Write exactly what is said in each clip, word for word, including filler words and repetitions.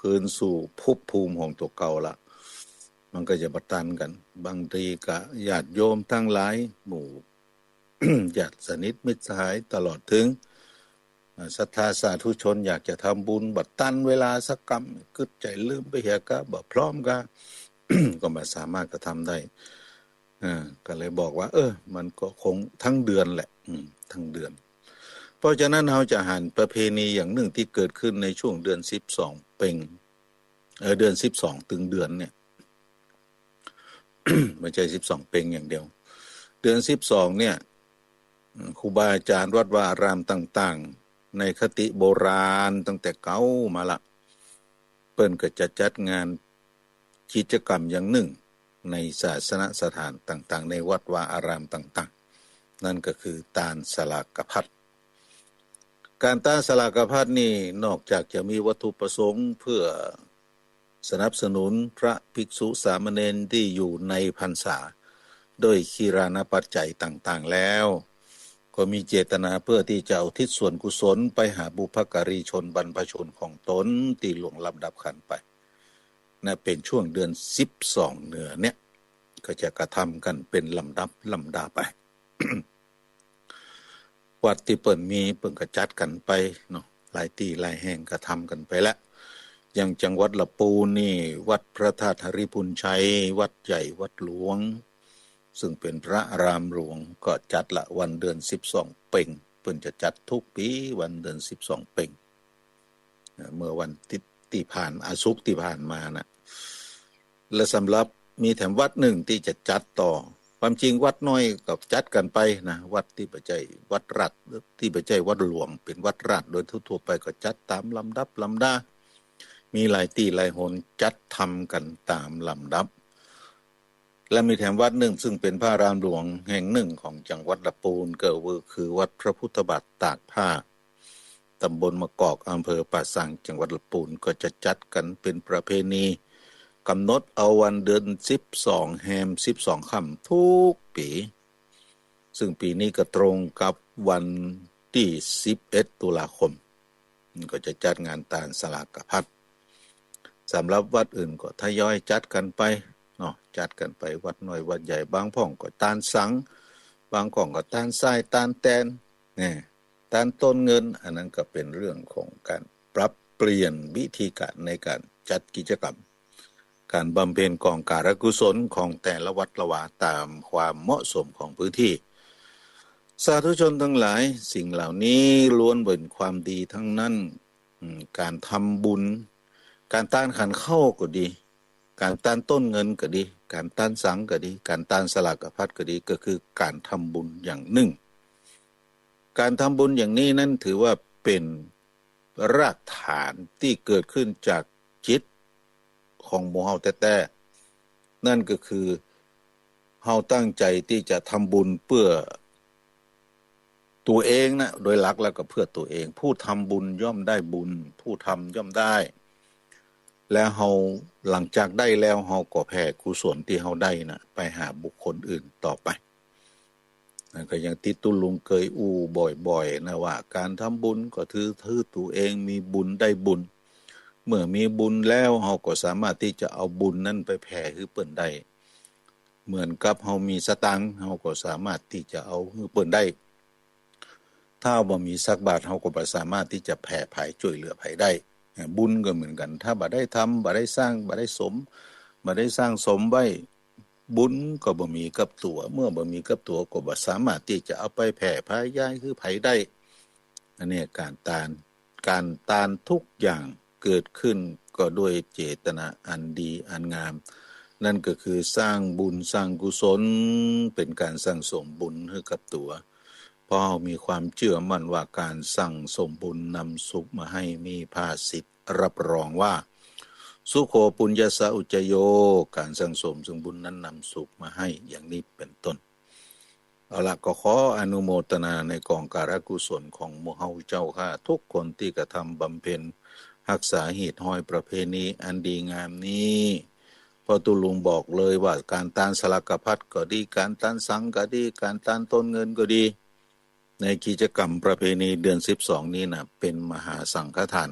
คืนสู่ภพภูมิของตั๋วเก่าละ มันก็จะบ่ตันกั๋น บางทีก็ญาติโยมตังหลาย หมู่ ญาติสนิทมิตรสหายตลอดเถิง อ่า ศรัทธาสาธุชนอยากจะทำบุญ บ่ตันเวลาสักกำ กึ๊ดใจ๋ลืมไปเหียกา บ่พร้อมกา ก็บ่สามารถกระทำได้ อ่า ก็เลยบอกว่า เออ มันก็คงทั้งเดือนแหละ อืม ทั้งเดือน เพราะฉะนั้นเฮาจะหันประเพณีอย่างนึ่งตี้เกิดขึ้นในช่วงเดือนสิบสองเป็ง เออ เดือนสิบสองตึงเดือนเนี่ย บ่ใจ้สิบสองเป็งอย่างเดียว เดือนสิบสองเนี่ย อืม ครูบาอาจารย์วัดวาอารามต่างๆ ในคติโบราณตั้งแต่เก่ามาละ เปิ้นก็จะจัดงานกิจกรรมอย่างนึ่งในศาสนสถานต่างๆ ในวัดวาอารามต่างๆ นั่นก็คือตานสลากภัต การตานสลากภัตนี่นอกจากจะมีวัตถุประสงค์เพื่อสนับสนุนพระภิกษุสามเณรตี้อยู่ในพรรษา ด้วยคีลานปัจจัยต่างๆ แล้ว ก็มีเจตนาเพื่อตี้จะอุทิศส่วนกุศลไปหาบุพการีชนบรรพชนของตนตี้ล่วงลับดับขันธ์ไป นะ เป๋นช่วงเดือนสิบสองเนือเนี่ย ก็จะกระทำกั๋นเป๋นลำดับลำดาไป วัดตี้เปิ้นมีเปิ้นก็จัดกั๋นไปเนาะ หลายตี้หลายแห่งก็ทำกั๋นไปละ อย่างจังหวัดละปูนนี่ วัดพระธาตุหริภุญชัย วัดใหญ่วัดหลวง ซึ่งเป๋นพระอารามหลวง ก็จัดละวันเดือนสิบสองเป็ง เปิ้นจะจัดทุกปี๋วันเดือนสิบสองเป็ง เอ่อ เมื่อวันตี้ ตี้ผ่าน อา ศุกร์ตี้ผ่านมาน่ะ และสำหรับมีแถมวัดนึ่งตี้จะจัดต่อ ความจริงวัดน้อยก็จัดกั๋นไปนะ วัดตี้บ่ใจ้วัดรัฐ ตี้บ่ใจ้วัดหลวง เป๋นวัดรัฐ โดยทั่วๆ ไปก็จัดต๋ามลำดับลำดา มีหลายตี้หลายหนจัดทำกั๋นต๋ามลำดับ และมีแถมวัดนึ่งซึ่งเป๋นพระอารามหลวงแห่งนึ่งของจังหวัดละปูน ก็คือวัดพระพุทธบาทตากผ้า ตำบลมะกอก อำเภอป่าซาง จังหวัดละปูน ก็จะจัดกั๋นเป๋นประเพณี ก๋ำหนดเอาวันเดือนสิบสองแฮมสิบสองค่ำทุกปี๋ ซึ่งปี๋นี้ก็ตรงกับวันตี้สิบเอ็ดตุลาคม ก็จะจัดงานตานสลากภัต สำหรับวัดอื่นก็ทยอยจัดกั๋นไปเนาะ จัดกั๋นไปวัดน้อยวัดใหญ่ บางพ่องก็ตานสัง บางพ่องก็ตานทรายตานแตน แน่ ตานต้นเงิน อันนั้นก็เป๋นเรื่องของก๋านปรับเปลี่ยนวิธีก๋านในก๋านจัดกิจกรรม ก๋านบำเพ็ญกองการกุศลของแต่ละวัดละวาต๋ามความเหมาะสมของพื้นที่ สาธุชนตังหลาย สิ่งเหล่านี้ล้วนเป๋นความดีทั้งนั้น อืม ก๋านทำบุญ ก๋านตานขันข้าวก็ดี ก๋านตานต้นเงินก็ดี ก๋านตานสังก็ดี ก๋านตานสลากภัตก็ดี ก็คือก๋านทำบุญอย่างนึ่ง ก๋านทำบุญอย่างนี้นั้นถือว่าเป๋นรากฐานตี้เกิดขึ้นจากจิตของหมู่เฮาแต๊ๆ นั่นก็คือเฮาตั้งใจ๋ตี้จะทำบุญเปื้อตั๋วเองนะ โดยหลักแล้วก็เปื้อตั๋วเอง ผู้ทำบุญย่อมได้บุญ ผู้ทำย่อมได้ แล้วเฮาหลังจากได้แล้วเฮาก็แผ่กุศลตี้เฮาได้นะ ไปหาบุคคลอื่นต่อไป นั่นก็อย่างตี้ตุ๊ลุงเกยอู้บ่อยๆ นะว่า ก๋านทำบุญก็ถือ ถือตั๋วเองมีบุญได้บุญ เมื่อมีบุญแล้วเฮาก็สามารถตี้จะเอาบุญนั้นไปแผ่หื้อเปิ้นได้ เหมือนกับเฮามีสตางค์ เฮาก็สามารถตี้จะเอาหื้อเปิ้นได้ ถ้าบ่มีสักบาท เฮาก็บ่สามารถตี้จะแผ่ไผ จ้วยเหลือไผได้ บุญก็เหมือนกั๋น ถ้าบ่ได้ทำ บ่ได้สร้าง บ่ได้สม บ่ได้สั่งสมไว้ บุญก็บ่มีกับตั๋ว เมื่อบ่มีกับตั๋วก็บ่สามารถตี้จะเอาไปแผ่พายายหื้อไผได้ อันนี้ก๋านตาน ก๋านตานทุกอย่างเกิดขึ้นก็ด้วยเจตนาอันดีอันงาม นั่นก็คือสร้างบุญสร้างกุศล เป๋นก๋านสั่งสมบุญหื้อกับตั๋ว เพราะเฮามีความเจื้อมั่นว่าก๋านสั่งสมบุญนำสุขมาให้ มีภาษิตรับรองว่า สุโข ปุญญสสะอุจจโย ก๋านสั่งสมซึ่งบุญนั้นนำสุขมาให้ อย่างนี้เป๋นต้น เอาละ ก็ขออนุโมทนาในกองการกุศลของหมู่เฮาเจ้าข้าทุกคนตี้กระทำบำเพ็ญฮักษาฮีตฮอยประเพณีอันดีงามนี้ เพราะตุ๊ลุงบอกเลยว่าก๋านตานสลากภัตก็ดี ก๋านตานสังก็ดี ก๋านตานต้นเงินก็ดี ในกิจกรรมประเพณีเดือนสิบสองนี้นะ เป๋นมหาสังฆทาน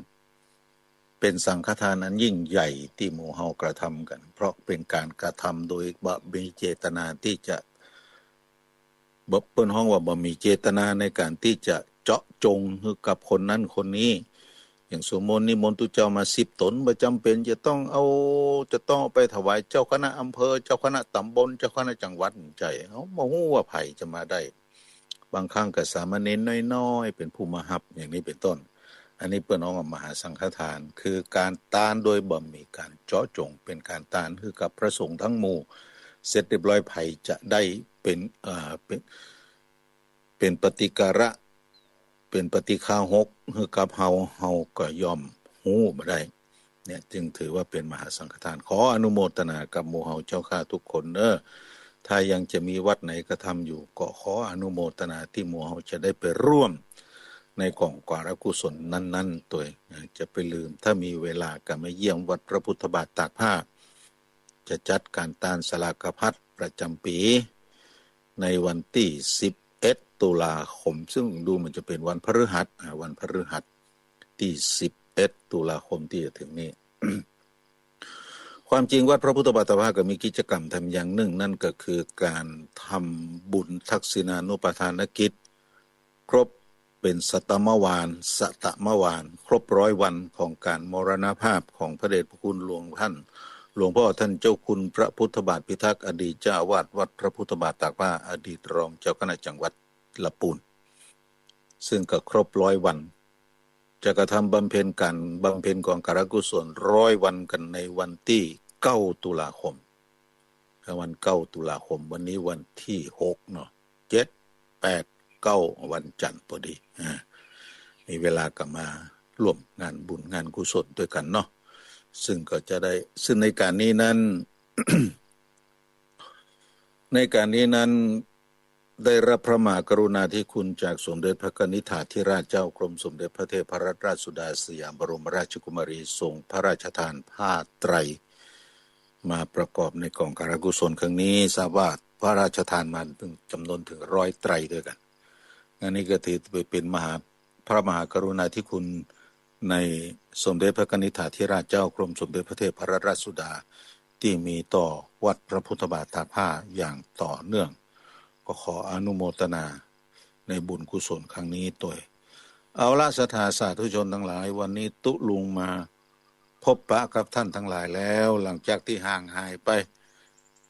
เป็นสังฆทานอันยิ่งใหญ่ตี้หมู่เฮากระทำกั๋น เพราะเป็นก๋านกระทำโดยบ่มีเจตนาตี้จะ บ่ เปิ้นฮ้องว่าบ่มีเจตนาในก๋านตี้จะเจาะจงหื้อกับคนนั้นคนนี้ อย่างสมมุตินิมนต์ตุ๊เจ้ามาสิบต๋น บ่จ๋ำเป๋นจะต้องเอา จะต้องเอาไปถวายเจ้าคณะอำเภอ เจ้าคณะต๋ำบล เจ้าคณะจังหวัด บ่ใจ้ เฮาบ่ฮู้ว่าใผจะมาได้ บางครั้งก็สามเณรน้อยๆ เป๋นผู้มาฮับ อย่างนี้เป๋นต้น อันนี้เปิ้นฮ้องว่ามหาสังฆทาน คือก๋านตานโดยบ่มีก๋านเจาะจง เป๋นก๋านตานหื้อกับพระสงฆ์ตึงหมู่ เสร็จเรียบร้อย ใผจะได้เป๋น เอ่อ เป๋น เป๋นปฏิการะ เป๋นปฏิฆาหกหื้อกับเฮา เฮาก็ย่อมฮู้บ่ได้ เนี่ย จึงถือว่าเป๋นมหาสังฆทาน ขออนุโมทนากับหมู่เฮาเจ้าข้าทุกคนเน้อ ถ้ายังจะมีวัดไหนกระทำอยู่ ก็ขออนุโมทนาตี้หมู่เฮาจะได้ไปร่วมในก๋องการกุศลนั้นๆ ตวย จะไปลืม ถ้ามีเวลาก็มาเยี่ยมวัดพระพุทธบาทตากผ้า จะจัดก๋านตานสลากภัตประจ๋ำปี๋ ในวันตี้สิบเอ็ดตุลาคม ซึ่งดูเหมือนจะเป๋นวันพฤหัส อ่า วันพฤหัสตี้สิบเอ็ดตุลาคมตี้จะถึงนี้ ความจริงวัดพระพุทธบาทตากผ้าก็มีกิจกรรมทำอย่างนึ่ง นั่นก็คือก๋านทำบุญทักษิณานุปทานกิจ ครบเป๋นสัตตมวาน สัตตมวาน ครบร้อยวันของก๋านมรณภาพของพระเดชพระคุณหลวงท่าน หลวงพ่อท่านเจ้าคุณพระพุทธบาทพิทักษ์ อดีตเจ้าอาวาสวัดพระพุทธบาทตากผ้า อดีตรองเจ้าคณะจังหวัดละปูน ซึ่งก็ครบร้อยวัน จะกระทำบำเพ็ญก๋าน บำเพ็ญก๋องการกุศลร้อยวันกั๋นในวันตี้เก้าตุลาคม วันเก้าตุลาคม วันนี้วันตี้หกเนาะ เจ็ด แปด เก้า วันจันทร์พอดี อ่า มีเวลาก็มาร่วมงานบุญงานกุศลตวยกั๋นเนาะ ซึ่งก็จะได้ ซึ่งในก๋านนี้นั้น ในก๋านนี้นั้น ได้รับพระมหากรุณาธิคุณจากสมเด็จพระกนิษฐาธิราชเจ้ากรมสมเด็จพระเทพรัตนราชสุดาสยามบรมราชกุมารี ทรงพระราชทานผ้าไตร มาประกอบในก๋องการกุศลครั้งนี้ ทราบว่าพระราชทานมาเถิงจ๋ำนวนเถิงร้อยไตรตวยกั๋น อันนี้ก็ถือไปเป๋นมหา พระมหากรุณาธิคุณในสมเด็จพระกนิษฐาธิราชเจ้ากรมสมเด็จพระเทพรัตนราชสุดา ตี้มีต่อวัดพระพุทธบาทตากผ้าอย่างต่อเนื่อง ก็ขออนุโมทนาในบุญกุศลครั้งนี้ตวย เอาละ ศรัทธาสาธุชนตังหลาย วันนี้ตุ๊ลุงมาพบปะกับต้านตังหลายแล้ว หลังจากตี้ห่างหายไป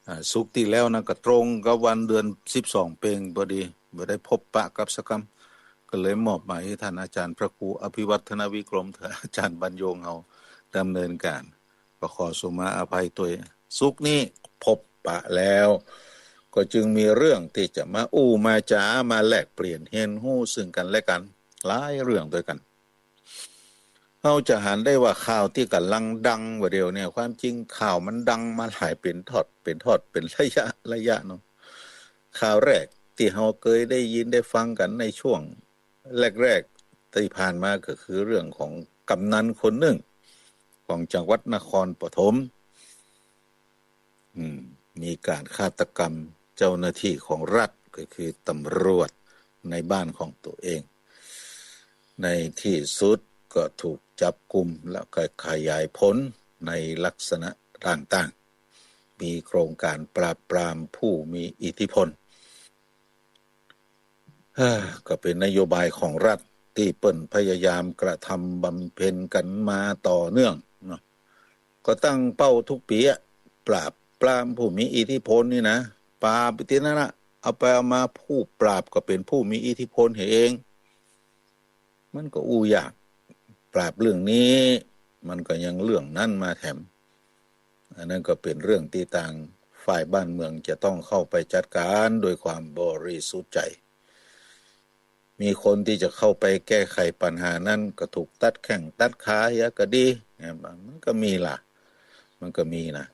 อ่า ศุกร์ตี้แล้วนั้นก็ตรงกับวันเดือนสิบสองเพ็งพอดี บ่ได้พบปะกับสักกำ ก็เลยมอบหมายหื้อต้านอาจ๋ารย์พระครูอภิวัฒนวิกรมเถอะ อาจ๋ารย์บรรยงเฮาดำเนินก๋าน ก็ขอสุมาอภัยตวย ศุกร์นี้พบปะแล้ว ก็จึงมีเรื่องตี้จะมาอู้มาจ๋า มาแลกเปลี่ยนเฮียนฮู้ซึ่งกั๋นและกั๋น หลายเรื่องตวยกั๋น เฮาจะหันได้ว่าข่าวตี้ก่ำลังดังบ่าเดี่ยวเนี่ย ความจริงข่าวมันดังมาหลายเป๋นทอด เป๋นทอด เป๋นระยะ ระยะเนาะ ข่าวแรกตี้เฮาเกยได้ยินได้ฟังกั๋นในช่วงแรกๆ ตี้ผ่านมาก็คือเรื่องของกำนัลคนนึ่ง ของจังหวัดนครปฐม อืม มีก๋านฆาตกรรมเจ้าหน้าตี้ของรัฐ ก็คือตำรวจในบ้านของตั๋วเอง ในตี้สุดก็ถูกจับกุม แล้วก็ขยายผลในลักษณะต่างๆ มีโครงก๋านปราบปรามผู้มีอิทธิพล เฮ้อ ก็เป๋นนโยบายของรัฐตี้เปิ้นพยายามกระทำบำเพ็ญกั๋นมาต่อเนื่องเนาะ ก็ตั้งเป้าทุกปี๋อะ ปราบปรามผู้มีอิทธิพลนี่นะ ปราบไปตี้นั้นนะ เอาไปเอามาผู้ปราบก็เป๋นผู้มีอิทธิพลเหียเอง มันก็อู้ยาก ปราบเรื่องนี้ มันก็ยังเรื่องนั้นมาแถม อันนั้นก็เป๋นเรื่องตี้ตางฝ่ายบ้านเมืองจะต้องเข้าไปจัดก๋านด้วยความบริสุทธิ์ใจ๋ มีคนตี้จะเข้าไปแก้ไขปัญหานั้นก็ถูกตัดแข้งตัดขาเหียก็ดี เนี่ย มันก็มีล่ะ มันก็มีนะ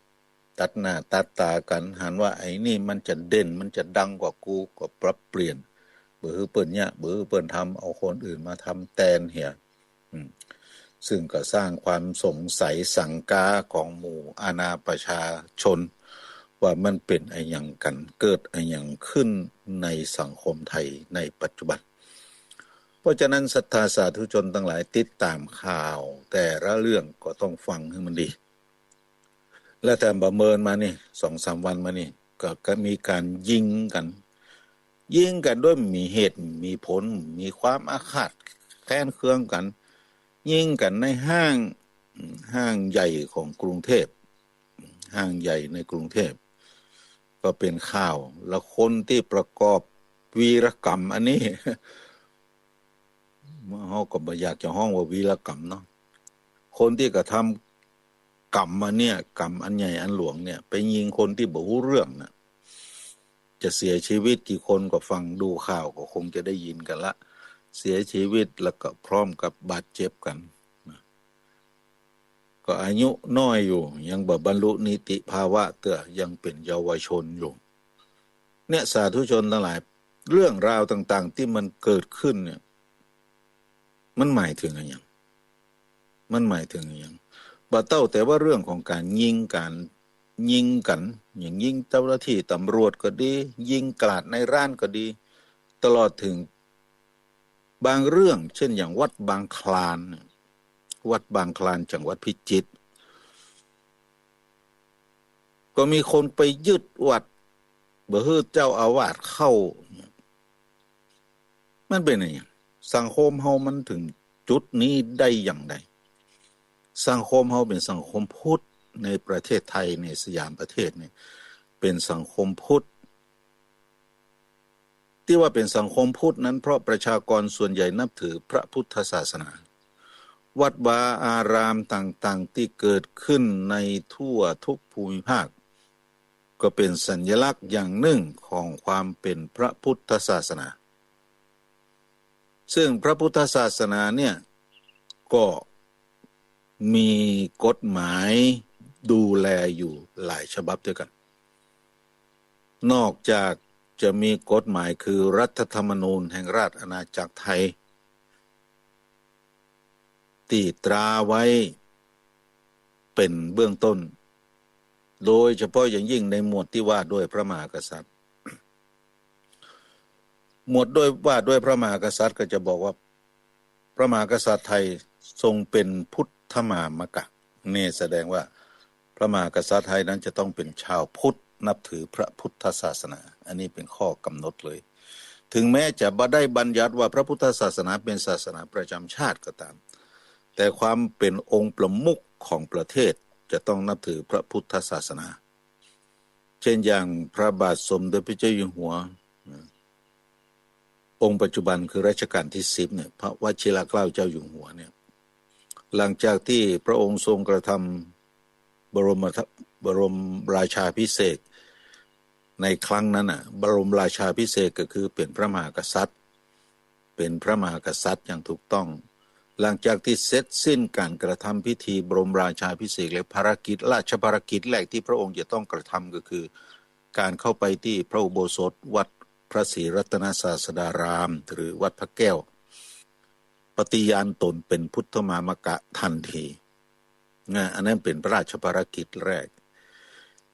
ตัดหน้าตัดต๋ากั๋น หันว่าไอ้นี่มันจะเด่น มันจะดังกว่ากู ก็ปรับเปลี่ยน บ่หื้อเปิ้นเยียะ บ่หื้อเปิ้นทำ เอาคนอื่นมาทำแตนเหีย อืม ซึ่งก็สร้างความสงสัยสังกาของหมู่อาณาประชาชน ว่ามันเป๋นอะหยังกั๋น เกิดอะหยังขึ้นในสังคมไทยในปัจจุบัน เพราะฉะนั้นศรัทธาสาธุชนตังหลายติดต๋ามข่าวแต่ละเรื่องก็ต้องฟังหื้อมันดี และแถมบ่าเมินมานี่ สองสามวันมานี่ ก็ ก็มีก๋านยิงกั๋น ยิงกั๋นโดยบ่มีเหตุบ่มีผล บ่มีความอาฆาตแค้นเคืองกั๋น ยิงกั๋นในห้าง ห้างใหญ่ของกรุงเทพฯ ห้างใหญ่ในกรุงเทพฯ ก็เป๋นข่าว แล้วคนตี้ประกอบวีรกรรมอันนี้ เฮาก็บ่อยากจะฮ้องว่าวีรกรรมเนาะ คนตี้กระทำกรรมอันเนี้ย กรรมอันใหญ่อันหลวงเนี่ย ไปยิงคนตี้บ่ฮู้เรื่องน่ะ จะเสียชีวิตกี่คนก็ฟังดูข่าวก็คงจะได้ยินกั๋นละ เสียชีวิตแล้วก็พร้อมกับบาดเจ็บกั๋นนะ ก็อายุน้อยอยู่ ยังบ่บรรลุนิติภาวะเตื้อ ยังเป๋นเยาวชนอยู่ เนี่ย สาธุชนตังหลาย เรื่องราวต่างๆ ตี้มันเกิดขึ้นเนี่ย มันหมายเถิงอะหยัง มันหมายเถิงอะหยัง บ่เต้าแต่ว่าเรื่องของก๋านยิง ก๋านยิงกั๋น อย่างยิงเจ้าหน้าตี้ตำรวจก็ดี ยิงกราดในร้านก็ดี ตลอดเถิงบางเรื่อง เช่นอย่างวัดบางคลานเนี่ย วัดบางคลานจังหวัดพิจิตร ก็มีคนไปยึดวัด บ่หื้อเจ้าอาวาสเข้า มันเป๋นอะหยัง สังคมเฮามันเถิงจุดนี้ได้อย่างใด สังคมเฮาเป๋นสังคมพุทธ ในประเทศไทย ในสยามประเทศเนี่ย เป๋นสังคมพุทธ ตี้ว่าเป๋นสังคมพุทธนั้น เพราะประชากรส่วนใหญ่นับถือพระพุทธศาสนา วัดวาอารามต่างๆ ตี้เกิดขึ้นในทั่วทุกภูมิภาค ก็เป๋นสัญลักษณ์อย่างนึ่งของความเป๋นพระพุทธศาสนา ซึ่งพระพุทธศาสนาเนี่ย ก็มีกฎหมายดูแลอยู่หลายฉบับด้วยกั๋น นอกจากจะมีกฎหมายคือรัฐธรรมนูญแห่งราชอาณาจักรไทย ตี้ตราไว้เป๋นเบื้องต้น โดยเฉพาะอย่างยิ่งในหมวดตี้ว่าด้วยพระมหากษัตริย์ หมวดด้วยว่าด้วยพระมหากษัตริย์ก็จะบอกว่า พระมหากษัตริย์ไทยทรงเป๋นพุทธมามกะ นี่แสดงว่าพระมหากษัตริย์ไทยนั้นจะต้องเป๋นชาวพุทธ นับถือพระพุทธศาสนา อันนี้เป๋นข้อกำหนดเลย ถึงแม้จะบ่ได้บัญญัติว่าพระพุทธศาสนาเป๋นศาสนาประจำชาติก็ตาม แต่ความเป๋นองค์ประมุขของประเทศจะต้องนับถือพระพุทธศาสนา เช่นอย่างพระบาทสมเด็จพระเจ้าอยู่หัว องค์ปัจจุบันคือรัชกาลที่สิบเนี่ย พระวชิรเกล้าเจ้าอยู่หัวเนี่ย หลังจากตี้พระองค์ทรงกระทำบรม บรมราชาภิเษกในครั้งนั้นน่ะ บรมราชาภิเษกก็คือเป๋นพระมหากษัตริย์ เป๋นพระมหากษัตริย์อย่างถูกต้อง หลังจากตี้เสร็จสิ้นก๋านกระทำพิธีบรมราชาภิเษกแล้ว ภารกิจ ราชภารกิจแรกตี้พระองค์จะต้องกระทำก็คือ ก๋านเข้าไปตี้พระอุโบสถวัดพระศรีรัตนศาสดาราม หรือวัดพระแก้ว ปฏิญาณตนเป๋นพุทธมามกะทันที นะ อันนั้นเป๋นพระราชภารกิจแรก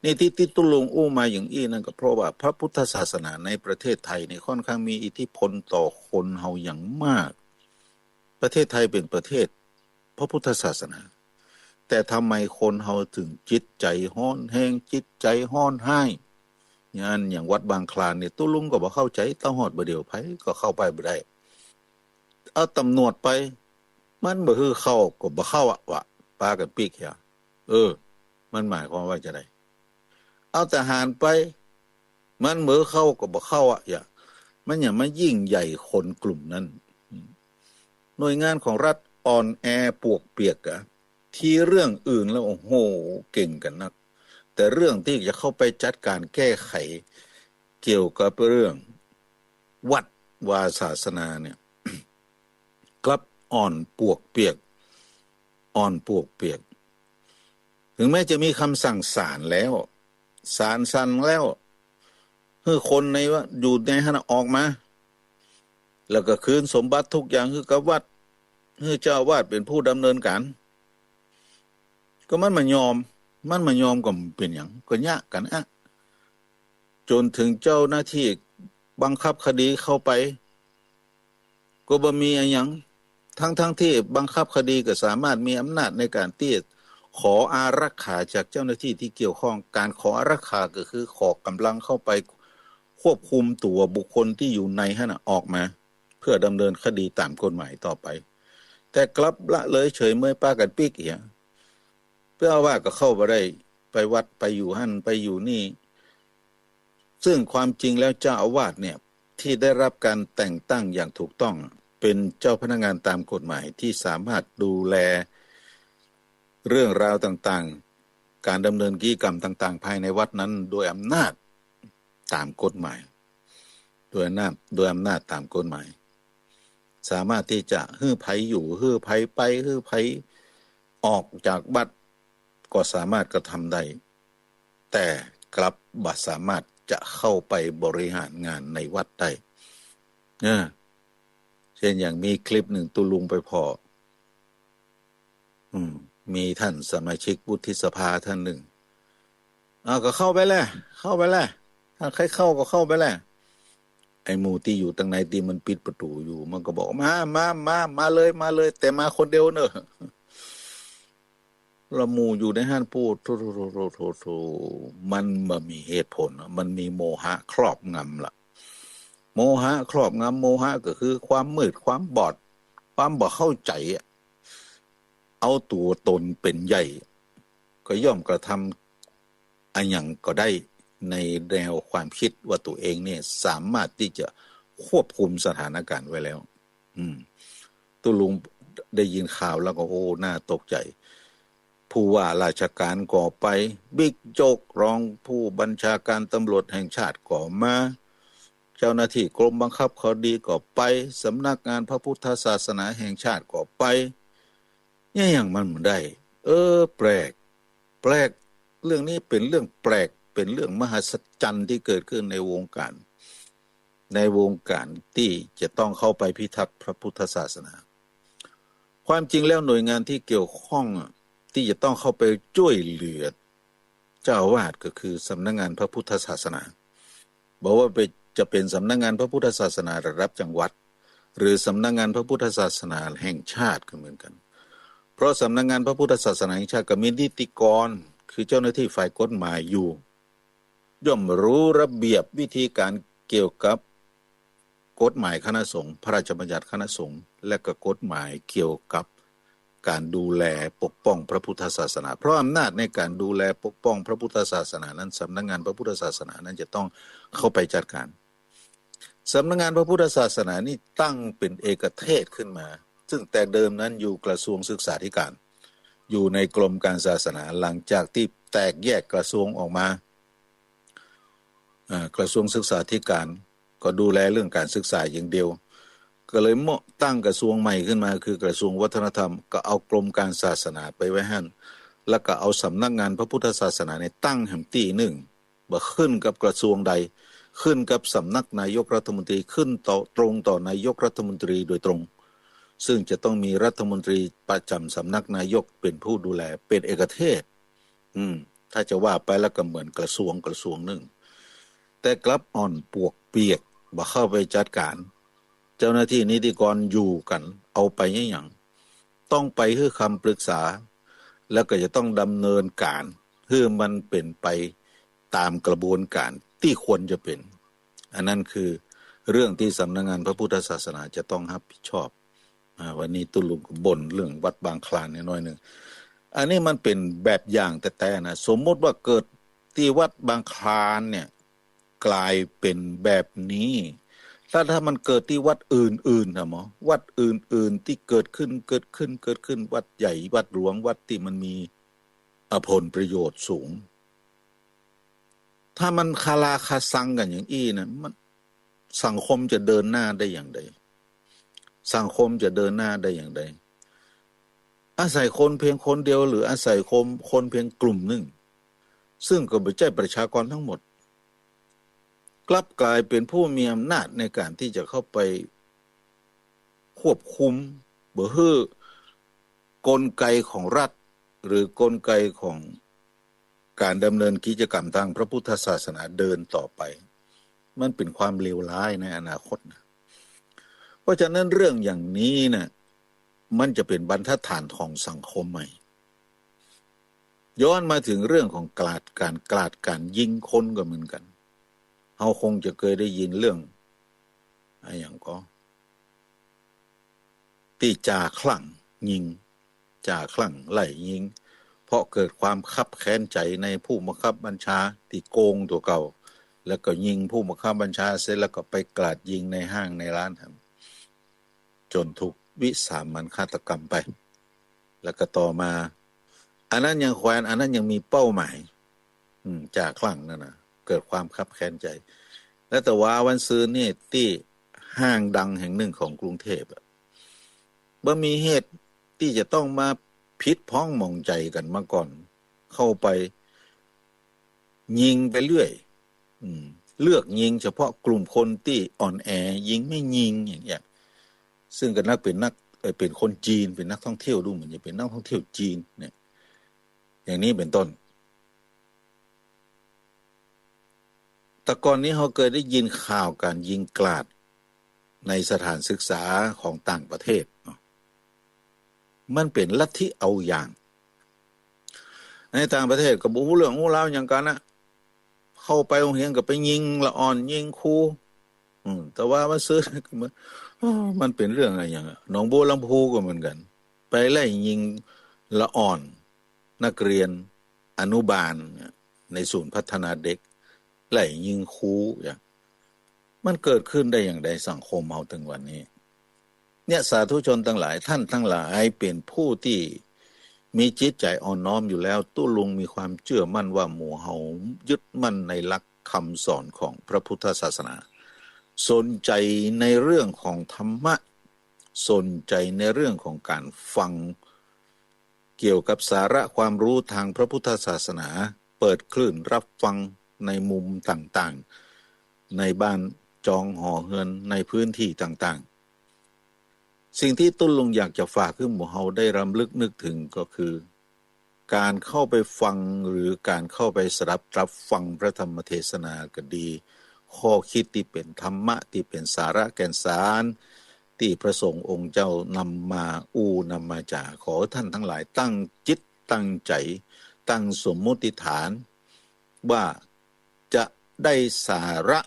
นี่ตี้ ตี้ตุ๊ลุงอู้มาอย่างอี้นั่นก็เพราะว่าพระพุทธศาสนาในประเทศไทยเนี่ยค่อนข้างมีอิทธิพลต่อคนเฮาอย่างมาก ประเทศไทยเป๋นประเทศพระพุทธศาสนา แต่ทำไมคนเฮาเถิงจิตใจ๋ฮ้อนแฮง จิตใจ๋ฮ้อนฮ้าย อย่างวัดบางคลานเนี่ย ตุ๊ลุงก็บ่เข้าใจ๋ เต้าฮอดบ่าเดี่ยว ใผก็เข้าไปบ่ได้ เอาต๋ำรวจไป มันบ่หื้อเข้าก็บ่เข้าอะวะ ปากั๋นปิ๊กเหีย เออ มันหมายความว่าจาใด เอาทหารไป มันบ่หื้อเข้าก็บ่เข้าอะเหีย มันหยังมายิ่งใหญ่คนกลุ่มนั้น หน่วยงานของรัฐอ่อนแอปวกเปียกอะ ตี้เรื่องอื่นแล้ว โอ้โห เก่งกั๋นนัก แต่เรื่องตี้จะเข้าไปจัดก๋านแก้ไข เกี่ยวกับเรื่องวัดวาศาสนาเนี่ย กลับอ่อนปวกเปียก อ่อนปวกเปียก ถึงแม้จะมีกำสั่งศาลแล้ว ศาลสั่งแล้ว หื้อคนในว่า อยู่ในหั้นน่ะออกมา แล้วก็คืนสมบัติทุกอย่างหื้อกับวัด หื้อเจ้าอาวาสเป๋นผู้ดำเนินก๋าน ก็มันบ่ยอม มันบ่ยอมก็บ่เป๋นหยัง ก็เยียะกั๋นอะ จ๋นเถิงเจ้าหน้าตี้บังคับคดีเข้าไป ก็บ่มีอะหยัง ทั้งๆ ตี้บังคับคดีก็สามารถมีอำนาจในก๋านตี้ขออารักขาจากเจ้าหน้าตี้ตี้เกี่ยวข้อง ก๋านขออารักขาก็คือขอกำลังเข้าไปควบคุมตั๋วบุคคลตี้อยู่ในหั้นน่ะออกมา เพื่อดำเนินคดีต๋ามกฎหมายต่อไป แต่กลับละเลยเฉยเมยปากั๋นปิ๊กเหีย เจ้าอาวาสก็เข้าบ่ได้ ไปวัดไปอยู่หั้นไปอยู่นี่ ซึ่งความจริงแล้วเจ้าอาวาสเนี่ย ตี้ได้รับก๋านแต่งตั้งอย่างถูกต้อง เป๋นเจ้าพนักงานต๋ามกฎหมายตี้สามารถดูแลเรื่องราวต่างๆ ก๋านดำเนินกิจกรรมต่างๆ ภายในวัดนั้นโดยอำนาจต๋ามกฎหมาย โดยอำนาจ โดยอำนาจต๋ามกฎหมาย สามารถตี้จะหื้อใผอยู่ หื้อใผไป หื้อใผออกจากวัด ก็สามารถกระทำได้ แต่กลับบ่สามารถจะเข้าไปบริหารงานในวัดได้ เออ เช่นอย่างมีคลิปนึ่งตุ๊ลุงไปผ่อ อืม มีต้านสมาชิกวุฒิสภาต้านนึ่ง อ้าว ก็เข้าไปแหละ เข้าไปแหละ ถ้าใค่เข้าก็เข้าไปแหละ ไอ้หมู่ตี้อยู่ตังในตี้มันปิดประตู๋อยู่ มันก็บอก มา มา มา มาเลย มาเลย แต่มาคนเดียวเน่อ ละหมู่อยู่ในหั้นปู๊ด โธ่ โธ่ โธ่ มันบ่มีเหตุผล มันมีโมหะครอบงำละ โมหะครอบงำ โมหะก็คือความมืด ความบอด ความบ่เข้าใจ๋อะ เอาตั๋วตนเป๋นใหญ่ ก็ย่อมกระทำอะหยังก็ได้ ในแนวความกึ๊ดว่าตั๋วเองเนี่ยสามารถตี้จะควบคุมสถานการณ์ไว้แล้ว อืม ตุ๊ลุงได้ยินข่าวแล้วก็ โอ้ น่าตกใจ๋ ผู้ว่าราชการก็ไป บิ๊กโจ๊ก รองผู้บัญชาการตำรวจแห่งชาติก็มา เจ้าหน้าตี้กรมบังคับคดีก็ไป สำนักงานพระพุทธศาสนาแห่งชาติก็ไป เนี่ยอย่างมันได้ เออ แปลก แปลก เรื่องนี้เป๋นเรื่องแปลก เป๋นเรื่องมหัศจรรย์ตี้เกิดขึ้นในวงการ ในวงการตี้จะต้องเข้าไปพิทักษ์พระพุทธศาสนา ความจริงแล้วหน่วยงานตี้เกี่ยวข้องอะ ตี้จะต้องเข้าไปจ้วยเหลือเจ้าอาวาสก็คือสำนักงานพระพุทธศาสนา บ่ว่าเป๋น จะเป๋นสำนักงานพระพุทธศาสนาระดับจังหวัด หรือสำนักงานพระพุทธศาสนาแห่งชาติก็เหมือนกั๋น เพราะสำนักงานพระพุทธศาสนาแห่งชาติก็มีนิติกร คือเจ้าหน้าตี้ฝ่ายกฎหมายอยู่ ย่อมรู้ระเบียบวิธีการเกี่ยวกับกฎหมายคณะสงฆ์ พระราชบัญญัติคณะสงฆ์ และก็กฎหมายเกี่ยวกับการดูแลปกป้องพระพุทธศาสนา เพราะอำนาจในการดูแลปกป้องพระพุทธศาสนานั้น สำนักงานพระพุทธศาสนานั้นจะต้องเข้าไปจัดการ สำนักงานพระพุทธศาสนานี่ตั้งเป๋นเอกเทศขึ้นมา ซึ่งแต่เดิมนั้นอยู่กระทรวงศึกษาธิการ อยู่ในกรมการศาสนา หลังจากตี้แตกแยกกระทรวงออกมา อ่า กระทรวงศึกษาธิการก็ดูแลเรื่องการศึกษาอย่างเดียว ก็เลยเมาะตั้งกระทรวงใหม่ขึ้นมา คือกระทรวงวัฒนธรรม ก็เอากรมการศาสนาไปไว้หั้น แล้วก็เอาสำนักงานพระพุทธศาสนาเนี่ยตั้งแหมตี้นึ่ง บ่ขึ้นกับกระทรวงใด ขึ้นกับสำนักนายกรัฐมนตรี ขึ้นต่อ ตรงต่อนายกรัฐมนตรีโดยตรง ซึ่งจะต้องมีรัฐมนตรีประจำสำนักนายกเป๋นผู้ดูแล เป๋นเอกเทศ อืม ถ้าจะว่าไปแล้วก็เหมือนกระทรวงกระทรวงนึ่ง แต่กลับอ่อนปวกเปียก บ่เข้าไปจัดการ เจ้าหน้าตี้นิติกรอยู่กั๋น เอาไปอะหยัง ต้องไปหื้อคำปรึกษา แล้วก็จะต้องดำเนินการหื้อมันเป๋นไปต๋ามกระบวนการตี้ควรจะเป๋น อันนั้นคือเรื่องตี้สำนักงานพระพุทธศาสนาจะต้องรับผิดชอบ อ่า วันนี้ตุ๊ลุงก็บ่นเรื่องวัดบางคลานนิดหน่อยนึ่ง อันนี้มันเป๋นแบบอย่างแต๊ๆ นะ สมมุติว่าเกิดตี้วัดบางคลานเนี่ย ก๋ายเป๋นแบบนี้ ถ้า ถ้ามันเกิดตี้วัดอื่นๆ นะหมอ วัดอื่นๆ ตี้เกิดขึ้น เกิดขึ้น เกิดขึ้น วัดใหญ่ วัดหลวง วัดตี้มันมี อ่ะ ผลประโยชน์สูง ถ้ามันคาราคาซังกั๋นอย่างอี้นะ มัน สังคมจะเดินหน้าได้อย่างใด สังคมจะเดินหน้าได้อย่างใด อาศัยคนเพียงคนเดียว หรืออาศัยคน คนเพียงกลุ่มนึ่ง ซึ่งก็บ่ใจ้ประชากรทั้งหมด กลับก๋ายเป๋นผู้มีอำนาจในการตี้จะเข้าไปควบคุม บ่หื้อกลไกของรัฐ หรือกลไกของการดำเนินกิจกรรมตางพระพุทธศาสนาเดินต่อไป มันเป๋นความเลวร้ายในอนาคตนะ เพราะฉะนั้นเรื่องอย่างนี้น่ะ มันจะเป๋นบรรทัดฐานของสังคมใหม่ ย้อนมาเถิงเรื่องของกราด ก๋านกราด ก๋านยิงคนก็เหมือนกั๋น เฮาคงจะเกยได้ยินเรื่อง อะหยังก่อ ตี้จ่าคลั่งยิง จ่าคลั่งไล่ยิง เพราะเกิดความคับแค้นใจ๋ในผู้บังคับบัญชาตี้โกงตั๋วเก่า แล้วก็ยิงผู้บังคับบัญชาเสร็จแล้วก็ไปกราดยิงในห้างในร้าน จ๋นถูกวิสามัญฆาตกรรมไป แล้วก็ต่อมา อันนั้นยังแขวน อันนั้นยังมีเป้าหมาย อืม จ่าคลั่งนั่นน่ะ เกิดความคับแค้นใจ๋ แล้วตะวาวันซืนนี่ตี้ห้างดังแห่งนึ่งของกรุงเทพฯอะ บ่มีเหตุตี้จะต้องมาผิดพ้องหมองใจ๋กั๋นมาก่อน เข้าไปยิงไปเรื่อย อืม เลือกยิงเฉพาะกลุ่มคนตี้อ่อนแอ ยิงไม่ยิงอย่างเงี้ย ซึ่งก็นักเป๋นนัก เอ่อ เป๋นคนจีน เป๋นนักท่องเที่ยว ดูเหมือนจะเป๋นนักท่องเที่ยวจีนเนี่ย อย่างนี้เป๋นต้น แต่ก่อนนี้เฮาเกยได้ยินข่าวก๋านยิงกราดในสถานศึกษาของต่างประเทศเนาะ มันเป๋นลัทธิเอาอย่าง ในต่างประเทศก็บ่ฮู้เรื่องฮู้ราวหยังกั๋นนะ เข้าไปโฮงเฮียนก็ไปยิงละอ่อน ยิงครู อืม แต่ว่ามาซื้อ มันเป๋นเรื่องอะหยังอะ หนองบัวลำภูก็เหมือนกั๋น ไปไล่ยิงละอ่อน นักเรียนอนุบาลเนี่ย ในศูนย์พัฒนาเด็ก ไล่ยิงครูอย่าง มันเกิดขึ้นได้อย่างใดสังคมเฮาเถิงวันนี้ เนี่ย สาธุชนตังหลาย ท่านตังหลายเป๋นผู้ตี้มีจิตใจ๋อ่อนน้อมอยู่แล้ว ตุ๊ลุงมีความเจื้อมั่นว่าหมู่เฮายึดมั่นในหลักคำสอนของพระพุทธศาสนา สนใจ๋ในเรื่องของธรรมะ สนใจ๋ในเรื่องของก๋านฟัง เกี่ยวกับสาระความรู้ตางพระพุทธศาสนา เปิดคลื่นรับฟังในมุมต่างๆ ในบ้านจองหอเฮือน ในพื้นที่ต่างๆ สิ่งตี้ตุ๊ลุงอยากจะฝากหื้อหมู่เฮาได้รำลึกนึกเถิงก็คือ ก๋านเข้าไปฟังหรือก๋านเข้าไปสดับรับฟังพระธรรมเทศนาก็ดี ข้อคิดตี้เป๋นธรรมะ ตี้เป๋นสาระแก่นสาร ตี้พระสงฆ์องค์เจ้านำมาอู้นำมาจ๋า ขอท่านตังหลายตั้งจิตตั้งใจ๋ ตั้งสมมุติฐาน ว่าจะได้สาระ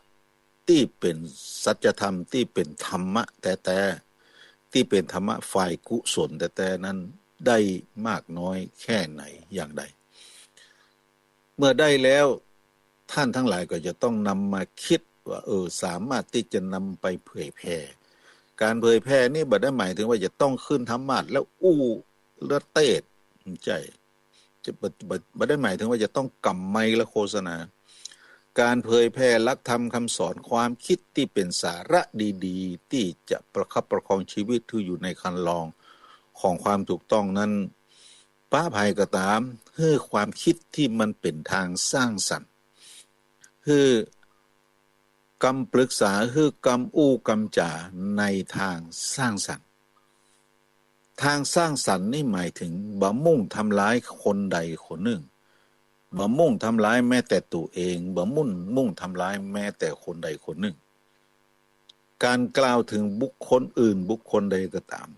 ตี้เป๋นสัจธรรม ตี้เป๋นธรรมะแต๊ๆ ตี้เป๋นธรรมะฝ่ายกุศลแต๊ๆ นั้นได้มากน้อยแค่ไหนอย่างใด เมื่อได้แล้ว ท่านตังหลายก็จะต้องนำมาคิดว่า เออ สามารถตี้จะนำไปเผยแผ่ ก๋านเผยแผ่นี่บ่ได้หมายเถิงว่าจะต้องขึ้นธรรมาสน์แล้วอู้แล้วเตสน์ บ่ใจ้ จะ บ่ บ่ บ่ได้หมายเถิงว่าจะต้องก๋ำไมค์แล้วโฆษณา ก๋านเผยแผ่หลักธรรมคำสอน ความคิดตี้เป๋นสาระดีๆ ตี้จะประคับประคองชีวิตหื้ออยู่ในคันลองของความถูกต้องนั้น ปะใผก็ต๋าม หื้อความคิดตี้มันเป๋นตางสร้างสรรค์ หื้อกำปรึกษา หื้อกำอู้กำจ๋าในตางสร้างสรรค์ ตางสร้างสรรค์นี่หมายเถิงบ่มุ่งทำร้ายคนใดคนนึ่ง บ่มุ่งทำร้ายแม้แต่ตั๋วเอง บ่มุ่ง มุ่งทำร้ายแม้แต่คนใดคนนึ่ง ก๋านกล่าวเถิงบุคคลอื่นบุคคลใดก็ต๋าม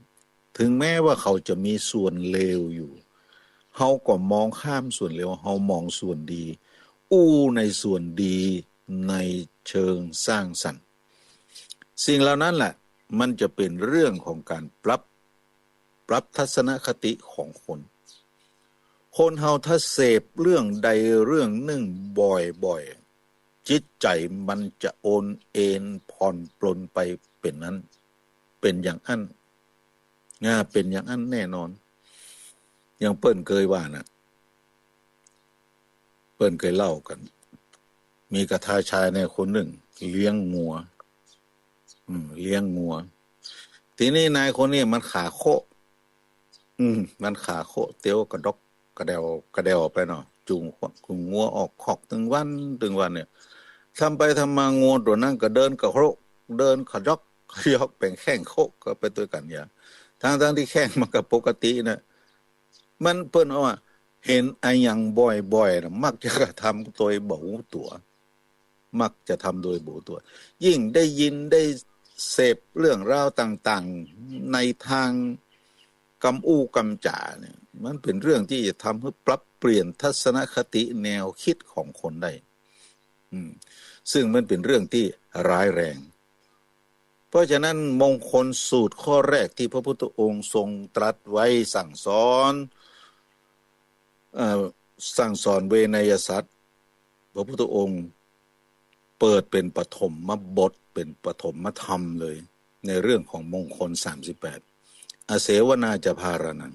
เถิงแม้ว่าเขาจะมีส่วนเลวอยู่ เฮาก็มองข้ามส่วนเลว เฮามองส่วนดี อู้ในส่วนดีในเชิงสร้างสรรค์ สิ่งเหล่านั้นแหละ มันจะเป๋นเรื่องของก๋านปรับ ปรับทัศนคติของคน คนเฮาถ้าเสพเรื่องใดเรื่องนึ่งบ่อยๆ จิตใจ๋มันจะโอนเอนผ่อนปลนไปเป๋นนั้น เป๋นอย่างอั้น อ่า เป๋นอย่างอั้นแน่นอน อย่างเปิ้นเกยว่าน่ะ เปิ้นเกยเล่ากั๋น มีกระทาชายในคนนึ่งเลี้ยงงัว อืม เลี้ยงงัว ทีนี้นายคนนี้มันขาโคะ อืม มันขาโคะ เตียวกระดอกกระแดว กระแดวไปเนาะ จูง จูงงัวออกคอกตึงวัน ตึงวันเนี่ย ทำไปทำมางัวตั๋วนั้นก็เดินกระโคะ เดินขะจ๊อกขะจ๊อก เป๋นแข้งโคะก็ไปตวยกั๋นอย่าง ตังๆ ตี้แข้งมันก็ปกตินะ มันเปิ้นว่า หันอะหยังบ่อยๆ น่ะ มักจะกระทำโดยบ่ฮู้ตั๋ว มักจะทำโดยบ่ฮู้ตั๋ว ยิ่งได้ยินได้ เสพเรื่องราวต่างๆ ในตางกำอู้กำจ๋าเนี่ย มันเป๋นเรื่องตี้จะทำหื้อปรับเปลี่ยนทัศนคติแนวกึ๊ดของคนได้ อืม ซึ่งมันเป๋นเรื่องตี้ร้ายแรง เพราะฉะนั้นมงคลสูตรข้อแรกตี้พระพุทธองค์ทรงตรัสไว้สั่งสอน เอ่อ สั่งสอนเวไนยสัตว์ พระพุทธองค์เปิดเป๋นปฐมบท เป๋นปฐมธรรมเลย ในเรื่องของมงคลสามสิบแปด อเสวนาจะพารานัง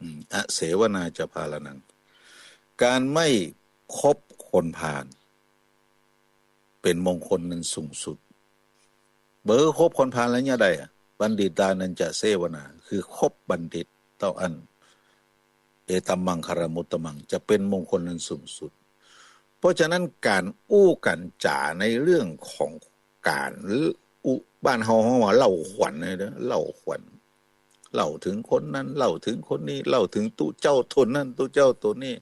อืม อเสวนาจะพารานัง ก๋านไม่คบคนพาล เป๋นมงคลอันสูงสุด เมื่อคบคนพาลแล้วเยียะใดอะ บัณฑิตานันจะเสวนา คือคบบัณฑิตเต้าอั้น เอตัมมังคลมุตตมัง จะเป๋นมงคลอันสูงสุด เพราะฉะนั้นก๋านอู้ก๋านจ๋าในเรื่องของก๋านอู้ บ้านเฮาฮ้องว่าเล่าขวัญนะเนาะ เล่าขวัญ เล่าเถิงคนนั้น เล่าเถิงคนนี้ เล่าเถิงตุ๊เจ้าต๋นนั้น ตุ๊เจ้าต๋นนี้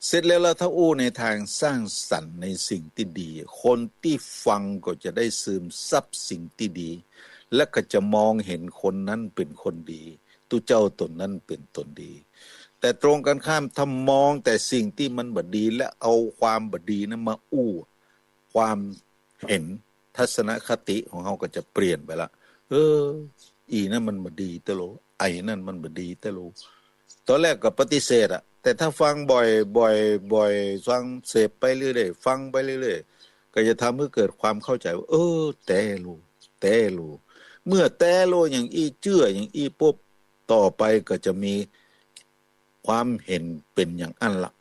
เสร็จแล้ว แล้วถ้าอู้ในตางสร้างสรรค์ในสิ่งตี้ดี คนตี้ฟังก็จะได้ซึมซับสิ่งตี้ดี และก็จะมองเห็นคนนั้นเป๋นคนดี ตุ๊เจ้าต๋นนั้นเป๋นต๋นดี แต่ตรงกันข้าม ถ้ามองแต่สิ่งตี้มันบ่ดี และเอาความบ่ดีนั้นมาอู้ ความเห็น ทัศนคติของเฮาก็จะเปลี่ยนไปละ เออ อี่นั้นมันบ่ดีแต๊โล ไอ้นั้นมันบ่ดีแต๊โล ต๋อนแรกก็ปฏิเสธอะ แต่ถ้าฟังบ่อยๆ บ่อยๆ ฟังเสพไปเรื่อยๆ ฟังไปเรื่อยๆ ก็จะทำหื้อเกิดความเข้าใจ๋ว่า เออ แต๊โล แต๊โล เมื่อแต๊โลอย่างอี้ เจื้ออย่างอี้ปุ๊บ ต่อไปก็จะมีความเห็นเป๋นอย่างอั้นละ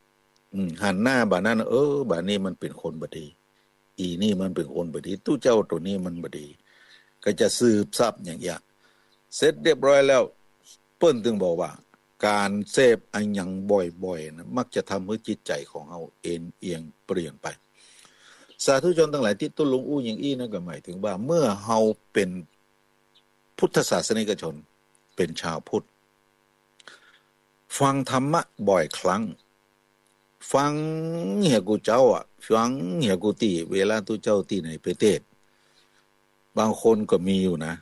อืม หันหน้าบ่านั้น เออ บ่านี้มันเป๋นคนบ่ดี อี่นี่มันเป๋นคนบ่ดี ตุ๊เจ้าต๋นนี้มันบ่ดี ก็จะสืบซับอย่างเยียะ เสร็จเรียบร้อยแล้ว เปิ้นจึงบอกว่า ก๋านเสพอะหยังบ่อยๆ นะ มักจะทำหื้อจิตใจ๋ของเฮาเอนเอียงเปลี่ยนไป สาธุชนตังหลายตี้ตุ๊ลุงอู้อย่างอี้นั้นก็หมายเถิงว่า เมื่อเฮาเป๋นพุทธศาสนิกชน เป๋นชาวพุทธ ฟังธรรมะบ่อยครั้ง ฟังเหียกู้เจ๊าอะ ฟังเหียกู้ตี้ เวลาตุ๊เจ้าตี้ไหนไปเตสน์ บางคนก็มีอยู่นะ